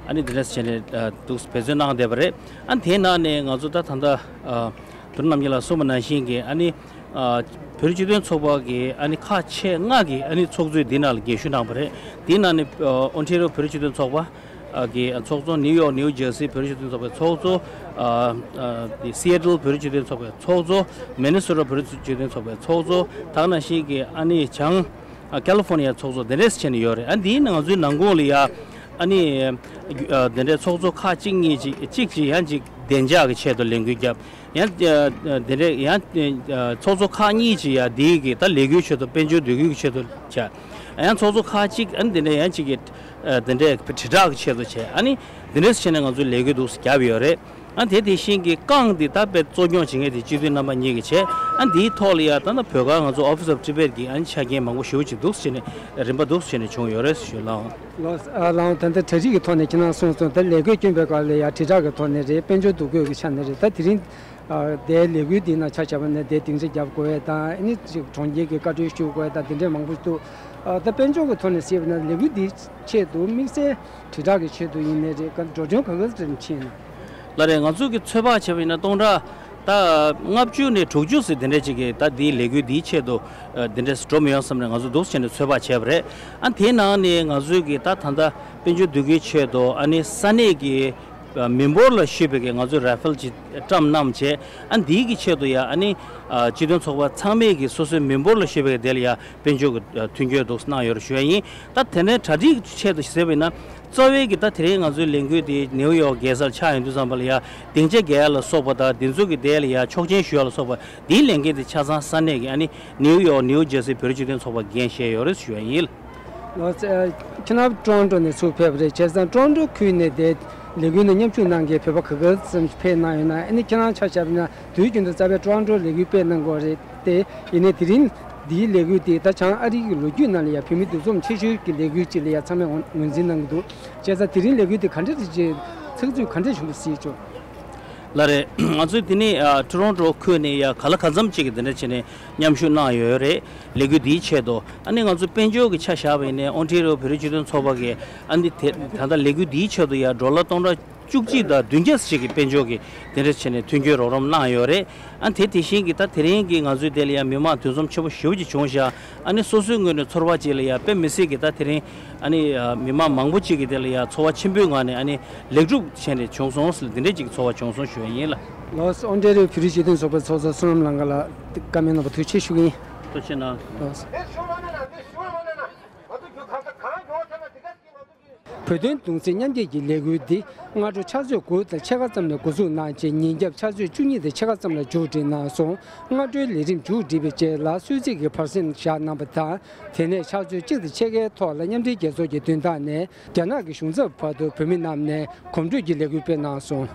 ཨ་ནི་འདི་འདྲས་བྱས་ནས་ཨ་འདུག་འབད་བརྩོན་གནང་བསྡད་པ་རེད། ཨ་ནི་དེའི་ནང་ནས་ང་ཚོ་ད་ད་ལྟ་ཨ་དོ་རོང་རྣམ་རྒྱལ་ལགས་གསུངས་པ་ནང་བཞིན་གྱི་ཨ་ནི་ཨ་བོད་རིགས་སྤྱི་མཐུན་ཚོགས་པ་གི་ཨ་ནི་ཁག་ཆེ་ལྔ་གི་ཨ་ནི་ཚོགས་གཙོས་འདི་ནང་ལ་རྒྱན་ཞུ་གནང་བ་རེད། དེའི་ནང་ནས་ཨ་ཨོན་ཊེ་རི་ཡོ་བོད་རིགས་སྤྱི་མཐུན་ཚོགས་པ་ཨ་གི་ཨ་ཚོགས་གཙོ། ནིའུ་ཡོག་ནིའུ་ཇར་སི་བོད་རིགས་སྤྱི་མཐུན་ཚོགས་པའི་ཚོགས་གཙོ། ཨ་ཨ་དེ་སི་ཨེ་ཊལ་བོད་རིགས་སྤྱི་མཐུན་ཚོགས་པའི་ཚོགས་གཙོ། མི་ནི་སོ་ཊ་བོད་རིགས་སྤྱི་མཐུན་ཚོགས་པའི་ཚོགས་གཙོ། ད་ག་ནང་བཞིན་གྱི་ཨ་ནི་བྱང་ ཨ་ཀ་ལི་ཧྥོར་ནི་ཡ་ཚོགས་གཙོ་དེ་འདྲས་བྱས་ནས་ཡོད་རེད། ཨ་འདིའི་ནང་ང་ཚོའི་ནང་ཁོངས་ལ་ཡ་ཨ་ནི་ཨ་དེ་འདྲས་ཚོགས་གཙོ་ཁག་གཅིག་གཉིས་ཅིག་གཅིག་ཅིག་ཡང་ཅིག་བདེ་འཇགས་ཀྱི་ཆེད་དུ་ལས་འགུལ་བརྒྱབ། ཡང་ཨ་དེ་འདྲས་ཡང་ཨ་ཚོགས་གཙོ་ཁག་གཉིས་ཅིག་ཡ་འདིའི་གི་ད་ལས་འགུལ་ཆེད་དུ་དཔལ་འབྱོར་འདུ་འགོད་ཀྱི་ཆེད་དུ་བྱས། ཡང་ཚོགས་གཙོ་ཁག་གཅིག་ཨ་ནི་དེ་འདྲས་ཡང་ཅིག་གི་ཨ་དེ་འདྲས་དྲིལ་བསྒྲགས་ཀྱི་ཆེད་དུ་བྱས། ཨ་ནི་དེ་འདྲས་བྱས་ནས་ང་ཚོ་ལས་འགུལ་འདུག་སེ་བརྒྱབ་ཡོད་རེད། ཨ་དེ་དེ་བཞིན་གྱི་རྐང་འདི་ད་དཔེ་གཙོ་སྐྱོང་བྱེད་མཁན་དེ་སྤྱི་འཐུས་རྣམ་པ་གཉིས་ཀྱིས་བྱས། ཨ་འདིའི་ཐོག་ལ་ཡ་ད་ལྟ་བོད་སྒར་ང་ཚོ་Office of Tibet གི་ཨ་ནི་ཆ་རྐྱེན་མང་པོ་ཞེ་པོ་ཅིག་འདུག་སེ་བྱས་ནས་རིམ་པ་འདུག་སེ་བྱས་ནས་བྱུང་ཡོད་རེད་ཞུ་ལགས། ལགས་ལགས། ད་ལྟ་གྲ་སྒྲིག་གི་ཐོག་ནས་ཁྱེད་རང་གསུངས་སོང་། ད་ལས་འགུལ་བསྐྱོན་པའི་སྐབས་ལ་ཡ་དྲིལ་བསྒྲགས་ཀྱི་ཐོག་ནས་རེད། དཔལ་འབྱོར་འདུ་འགོད་ཀྱི་ཆ་ནས་རེད། ད་དེ་རིང་ཨ་དེའི་ལས་འགུལ་འདིའི་ནང་ཆ་བཞག་པ་ན་དེ་སྡིངས་ཆ་རྒྱབ་དགོས་ཡས་དང་ཨ་ནི་ཅིག་གྲོང་ཁྱེར་གྱི་བཀའ་འཁྲོལ་ཞུ་དགོས་ཡས་དང་དེ་འདྲས་མང་པོ་འདུག་ཨ་ད་དཔལ་འབྱོར་གྱི་ཐོག་ནས་བཤད་པ་ན་ལས་འགུལ་འདིའི་ཆེད་དུ་དམིགས་བསལ་དྲིལ་བསྒྲགས་ཀྱི་ཆེད་དུ་ཡིན་ནའི་རེད། ག་འགྲོ་གྲོན་ག་ག་ཙམ་ཕྱིན་ན། ལགས་རེད། ང་ཚོ་གི་ཚོད་དཔག་བྱས་པ་ཡིན་ན་སྟོང་ཕྲག་ད་ལྔ་བཅུ་ནས་དྲུག་ཅུ་ཙམ་དེ་འདྲས་ཅིག་གིས་ད་འདིའི་ལས་འགུལ་འདིའི་ཆེད་དུ་ཨ་དེ་འདྲས་འགྲོ་མི་ཡོང་བསམ་ནས་ང་ཚོ་འདུག་སེ་བྱས་ནས་ཚོད་དཔག་བྱས་པ་རེད། ཨ་དེའི་ནང་ནས་ང་ཚོའི་གི་ད་ད་ལྟ་དཔལ་འབྱོར་འདུ་འགོད་ཆེད་དུ་ཨ་ནི་ས་གནས་ཀྱི་མི་འབོར་ལ་གཞིགས་པའི་གི་ང་ཚོས་ར་ཧྥེལ་ཅིག་བཀྲམ་གནང་བྱས། ཨ་འདིའི་གི་ཆེད་དུ་ཡ་ཨ་ནི་ཨ་སྤྱི་མཐུན་ཚོགས་པ་ཚང་མས་གི་སོ་སོའི་མི་འབོར་ལ་གཞིགས་པའི་གི་དེ་ལ་ཡ་དཔལ་འབྱོར་གྱི་ཨ་མཐུན་འགྱུར་འདུག་གནང་ཡོད་རེད་ཞུ་ཡ་ཡིན། ད་དེ་ནས་གྲ་སྒྲིག་ཆེད་དུ་ཟེར་བ་ཡིན་ན་རྩ་བའི་གི་ད་དེ་རིང་ང་ཚོའི་ལས་འགུལ་དེ་ནེའུ་ཡོག་རྒྱལ་སར་ཆགས་ཡོང་དུས་ཙམ་པ་ལ་ཡ་སྡིངས་ཆ་རྒྱག་ཡ་ལ་སོགས་པ་དང་དེ་ཚོ་གི་དེ་ལ་ཡ་ཆོག་མཆན་ཞུ་ཡ་ལ་སོགས་པ་དེའི་ལས་འགན་དེ་ཆ་ཚང་ས་གནས་ཀྱི་ཨ་ནི་ནེའུ་ཡོག་ནེའུ་ཇར་སི་བོད་རིགས་སྤྱི་མཐུན་ཚོགས་པ་འགན་བཞེས་ཡོད་རེད་ཞུ་ཡ་ཡིན། ལགས་སོ། ཁྱེད་རང་ཊོ་རོན་ཊོ་ནས་ཚུར་ཕེབས་པ་རེད། བྱས་ཙང་ཊོ་རོན་ཊོ་ཁུལ་ནས་དེ་ལས་འགུལ་ནང་མཉམ་ཞུགས་གནང་མཁན་བོད་པ་ག་ག་ཙམ་ཕེབས་གནང་ཡོད་ན། ཨ་ནི་ཁྱེད་རང་ཆ་བཞག་པ་ན་དུས་རྒྱུན་དུ་རྩ་བའི་ཊོ་རོན་ཊོ་ལས་འགུལ་སྤེལ་གནང་གི་ཡོད་རེད་དེ། ཡིན་ནའི་དེ་རིང་འདིའི་ལས་འགུལ་དེ་ད་བྱང་ཨ་རི་གི་ལོ་རྒྱུས་ནང་ལ་ཡང་བོད་མི་འདུ་འཛོམས་ཆེ་ཤོས་ཀྱི་ལས་འགུལ་ཅིག་ལ་ཡང་ཚང་མས་ངོས་འཛིན་གནང་གི་འདུག་བྱས་ཙང་དེ་རིང་ལས་འགུལ་དེ་ག་འདྲ་རེད། ཅེས་ཚགས་ཚུད་ག་འདྲ་བྱུང་བ་གཟིགས་ཆོག་ལགས་རེད། ང་ཚོས་དེ་ནས་ཨ་ཊོ་རོན་ཊོ་ཁུལ་ནས་ཡ་ག་ལ་ག་ཙམ་ཅིག་གིས་དེ་འདྲ་བྱས་ནས་མཉམ་ཞུགས་གནང་ཡོད་རེད། ལས་འགུལ་འདིའི་ཆེད་དུ། ཨ་ནི་ང་ཚོ་དཔལ་འབྱོར་གྱི་ཆ་བཞག་པ་ཡིན་ནའི་ཨོན་ཊེ་རི་ཡོ་བོད་རིགས་སྤྱི་མཐུན་ཚོགས་པ་གིས་ཨ་ནི་དེ་ད་ལྟ་ལས་འགུལ་འདིའི་ཆེད་དུ་ཡ་ཌོ་ལར་སྟོང་ཕྲག་བཅུ་གཅིག་དང་བདུན་བརྒྱ་ཅིག་གི་དཔལ་འབྱོར་གྱི་དེ་འདྲ་བྱས་ནས་མཐུན་འགྱུར་རོགས་རམ་གནང་ཡོད་རེད། ཨ་ནི་དེ་དེ་བཞིན་གྱི་ད་དེ་རིང་གི་ང་ཚོའི་དེ་ལ་ཡ་མི་མང་འདུ་འཛོམས་ཆེན་པོ་ཞེ་པོ་ཅིག་བྱུང་ཤག་ཨ་ནི་སོ་སོའི་ངོས་ནས་ཚོར་བ་ཅིག་ལ་ཡ་དཔེ་མི་སྲིད་ཀྱི་ད་དེ་རིང་ཨ་ནི་ཨ་མི་མང་མང་པོ་ཅིག་གིས་དེ་ལ་ཡ་ཚོར་བ་ཆེན་པོའི་ངང་ནས་ཨ་ནི་ལེགས་གྲུབ་བྱས་ནས་བྱུང་སོང་ཟེར་འདི་འདྲའི་ཅིག་ཚོར་བ་བྱུང་སོང་ཞུ་བ་ཡིན་ལགས། ལགས་སོ། ཨོན་ཊེ་རི་ཡོ་བོད་རིགས་སྤྱི་མཐུན་ཚོགས་པའི་ཚོགས་གཙོ་བསོད་ནམས་ལགས་ལ་བཀའ་མོལ་གནང་བར་ཐུགས་རྗེ་ཆེ་ཞུ་གི་ཡིན། ཐུགས་རྗེ་གནང་། ལགས་སོ། བོད་དོན་གདུང་སེམས་མཉམ་སྐྱེད་ཀྱི་ལས་འགུལ་འདི་སྔ་དྲོ་ཕྱག་ཚོད་དགུ་དང་ཕྱེད་ཀ་ཙམ་ནས་འགོ་འཛུགས་གནང་རྗེས་ཉིན་རྒྱབ་ཕྱག་ཚོད་བཅུ་གཉིས་དང་ཕྱེད་ཀ་ཙམ་ལ་མཇུག་སྒྲིལ་གནང་སོང་། སྔ་དྲོའི་ལས་རིམ་མཇུག་སྒྲིལ་བའི་རྗེས་ལ་གསོལ་ཚིགས་ཀྱི་བར་གསེང་བཞག་གནང་བ་དང་། དེ་ནས་ཕྱག་ཚོད་གཅིག་དང་ཕྱེད་ཀའི་ཐོག་ལ་མཉམ་འབྲེལ་རྒྱལ་ཚོགས་ཀྱི་མདུན་ཐང་ནས་རྒྱ་ནག་གི་གཞུང་ཚབ་བར་དུ་བོད་མི་རྣམས་ནས་གོམ་བགྲོད་ཀྱི་ལས་འགུལ་སྤེལ་གནང་སོང་།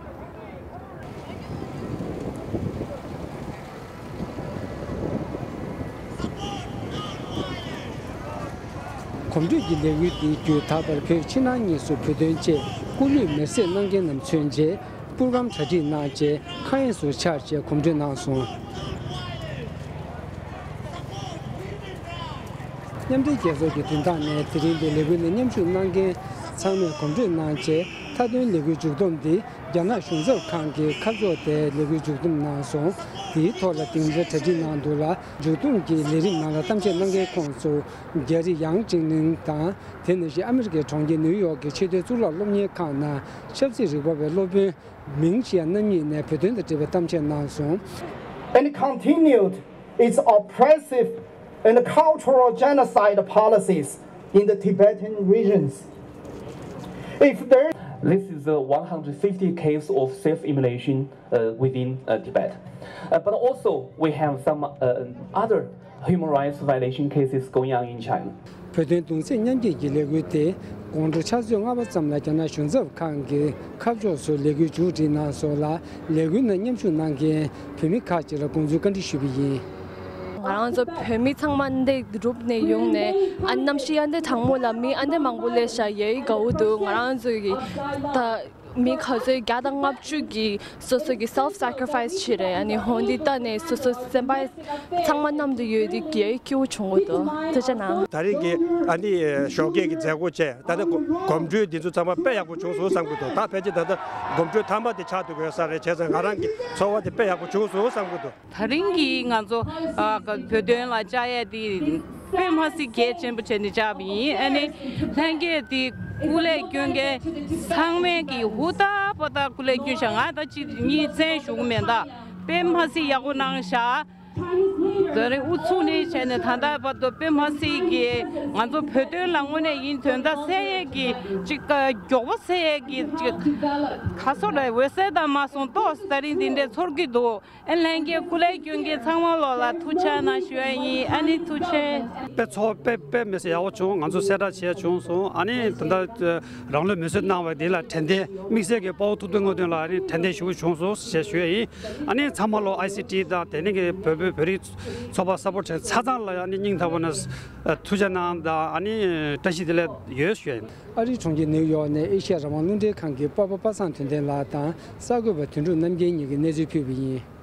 གོམ་བགྲོད་ཀྱི་ལས་འགུལ་འདིའི་བརྒྱུད་ད་བར་བོད་ཕྱི་ནང་གཉིས་སུ་བོད་དོན་ཆེད་སྐུ་ལུས་མེར་སྲེག་གནང་མཁན་རྣམས་མཚོན་ཆེད་པུར་སྒམ་གྲ་སྒྲིག་གནང་རྗེས་མཁའ་དབྱིངས་སུ་འཕྱར་རྗེས་གོམ་བགྲོད་གནང་སོང་། མཉམ་འབྲེལ་རྒྱལ་ཚོགས་ཀྱི་མདུན་ཐང་ནས་དེ་རིང་འདིར་ལས་འགུལ་ནང་མཉམ་ཞུགས་གནང་མཁན་ཚང་མས་གོམ་བགྲོད་གནང་རྗེས་མཐའ་དོན་ལས་འགུལ་མཇུག་བསྡོམས་འདི་རྒྱ་ནག་གཞུང་ཚབ་ཁང་གི་ཁ་ཕྱོགས་དེར་ལས་འགུལ་མཇུག་བསྡོམས་གནང་སོང་། དེའི་ཐོག་ལ་སྡིངས་ཆ་གྲ་སྒྲིག་གནང་འདུག་ལ། མཇུག་བསྡོམས་ཀྱི་ལས་རིམ་ནང་ལ་གཏམ་བཤད་གནང་མཁན་ཁོངས་སུ་རྒྱ་རིགས་ཡང་ཅིང་ལིན་དང་། དེ་ནང་བཞིན་ཨ་མི་རི་ཀའི་གྲོང་ཁྱེར་ནིའུ་ཡོག་གི་ཆེས་མཐོའི་གཙུག་ལག་སློབ་གཉེར་ཁང་ནང་ཆབ་སྲིད་རིག་པ་བའི་སློབ་དཔོན་མིང་ཞི་ཡ་རྣམ་གཉིས་ནས་བོད་དོན་དང་འབྲེལ་བའི་གཏམ་བཤད་གནང་སོང་། And continued its oppressive and cultural genocide policies in the Tibetan regions. If there This is the one hundred fifty case of self-immolation uh, within uh, Tibet. Uh, but also, we have some uh, other human rights violation cases going on in China. བོད་དོན་གདུང་སེམས་མཉམ་སྐྱེད་ཀྱི་ལས་འགུལ་དེ་དགོང་དྲོ་ཕྱག་ཚོད་ལྔ་པ་ཙམ་ལ་རྒྱ་ནག་གཞུང་ཚབ་ཁང་གི་ཁ་ཕྱོགས་སུ་ལས་འགུལ་མཇུག་སྒྲིལ་གནང་སོང་ལ། ལས་འགུལ་ནང་མཉམ་ཞུགས་གནང་མཁན་བོད་མི་ཁག་ཅིག་ལ་དགོངས་ཚུལ་བཀའ་འདྲི་ཞུས་པ་ཡིན། ང་རང་ཚོ་བོད་མི་ཚང་མ་འདི་རུབ་ནས་ཡོང་ནས་ཨ་གནམ་གཤིས་ཨ་འདི་གྲང་མོ་ལ་མི་ཨ་འདི་མང་པོ་སླེབས་ཤག་ཡ་ཡི་དགའ་བོ་འདུག་ང་རང་ཚོ་གི་ད་མི་ག་ཚོད་བརྒྱ་དང་ལྔ་བཅུ་གི་སོ་སོ་གི་self sacrifice བྱས་རེད། ཨ་ནི་ཧོན་འདི་ལྟ་ནས་སོ་སོ་སེམས་པ་ཚང་མ་མཉམ་དུ་ཡོད་དེ་ཡ་ཡི་སྐྱིད་པོ་བྱུང་གི་འདུག་ཐུགས་རྗེ་གནང་། ད་རིང་གི་ཨ་ནི་ཞོགས་ཀས་ཀྱི་མཛད་སྒོ་བྱས་ད་ལྟ་གོམ་བགྲོད་འདི་ཚོ་ཚང་མ་དཔེ་ཡག་པོ་བྱུང་སོང་བསམ་གྱི་འདུག་ད་ཕལ་ཆེར་ད་ལྟ་གོམ་བགྲོད་མཐའ་མ་དེ་ཆགས་འདུག་ཡོད་ས་རེད། བྱས་ཙང་ང་རང་གི་ཚོར་བ་དེ་དཔེ་ཡག་པོ་བྱུང་སོང་བསམ་གྱི་འདུག་ད་རིང་གི་ང་ཚོ་ཨ་བོད་དོན་ལ་བཅར་ཡས་དེ་དཔེ་མ་སྲིད་གལ་ཆེན་པོ་བྱས་ནས་བཅར་བ་ཡིན། ཨ་ནི་ལྷན་རྒྱས་དེ་སྐུ་ལས་བསྐྱོན་མཁན་ཚང་མས་ཀྱི་ཧུར་ཐག་པ་ཐག་སྐུ་ལས་བསྐྱོན་ཤག་ང་ད་ཅི་གཉིས་མཚན་ཞུ་གི་མེད་ད། དཔེ་མ་སྲིད་ཡག་པོ་གནང་ཤག་ད་རེས་ཨུ་ཚུགས་ནས་བྱས་ནས་ད་ལྟ་བར་དུ་དཔེ་མ་སྲིད་ཀྱི་ང་ཚོ་བོད་དོན་ལ་དངོས་གནས་ཡིན་དོན་དག་སེལ་ཡས་ཀྱི་ཅིག་མགྱོགས་པོ་སེལ་ཡས་ཀྱི་ཅིག་ག་སོ་རེད། འོད་གསལ་དང་མ་སོང་ཏོག་ཙམ་ད་རིང་འདི་འདྲའི་ཚོར་གྱི་འདུག་ཨ་ལྷན་རྒྱས་སྐུ་ལས་སྐྱོན་མཁན་ཚང་མ་ལོག་ལ་ཐུགས་ཆ་གནང་ཞུ་ཡ་ཡིན། ཨ་ནི་ཐུགས་ཆེ། དཔེ་ཚོར་དཔེ་དཔེ་མི་སྲིད་ཡག་པོ་བྱུང་། ང་ཚོ་གསལ་བསྒྲགས་བྱས་བྱུང་སོང་། ཨ་ནི་ད་ལྟ་རང་ལུས་མེར་སྲེག་གནང་བའི་དེ་ལ་དྲན་རྟེན་དམིགས་བསལ་གྱི་དཔའ་བོ་ཐུབ་བསྟན་དངོས་དོན་ལ་ཨ་ནི་དྲན་རྟེན་ཞུ་གི་བྱུང་སོང་ཞེས་ཞུ་ཡ་ཡིན། ཨ་ནི་ཚང་མ་ལོག་ཨའི་སི་ཊི་དང་དེ་ནས་ཀྱི་བོད་བོད་བོད་རིགས་ཚོགས་པ་སཔོར་ཊི་བྱས་ཆ་ཚང་ལ་ཨ་ནི་སྙིང་ཐག་པ་ནས་ཐུགས་ཆ་གནང་དང་ཨ་ནི་བཀྲ་ཤིས་བདེ་ལེགས་ཡོད་ཞུ་ཡ་ཡིན། ཨ་རིའི་གྲོང་ཁྱེར་ནེའུ་ཡོག་ནས་ཨེ་ཤ་ཡ་རང་དབང་རླུང་འཕྲིན་ཁང་གི་པ་པ་པ་སངས་དོན་ལྡན་ལགས་དང་གསར་འགོད་པ་དོན་གྲུབ་རྣམ་རྒྱལ་གཉིས་ཀྱིས་གནས་ཚུལ་ཕུལ་བ་ཡིན།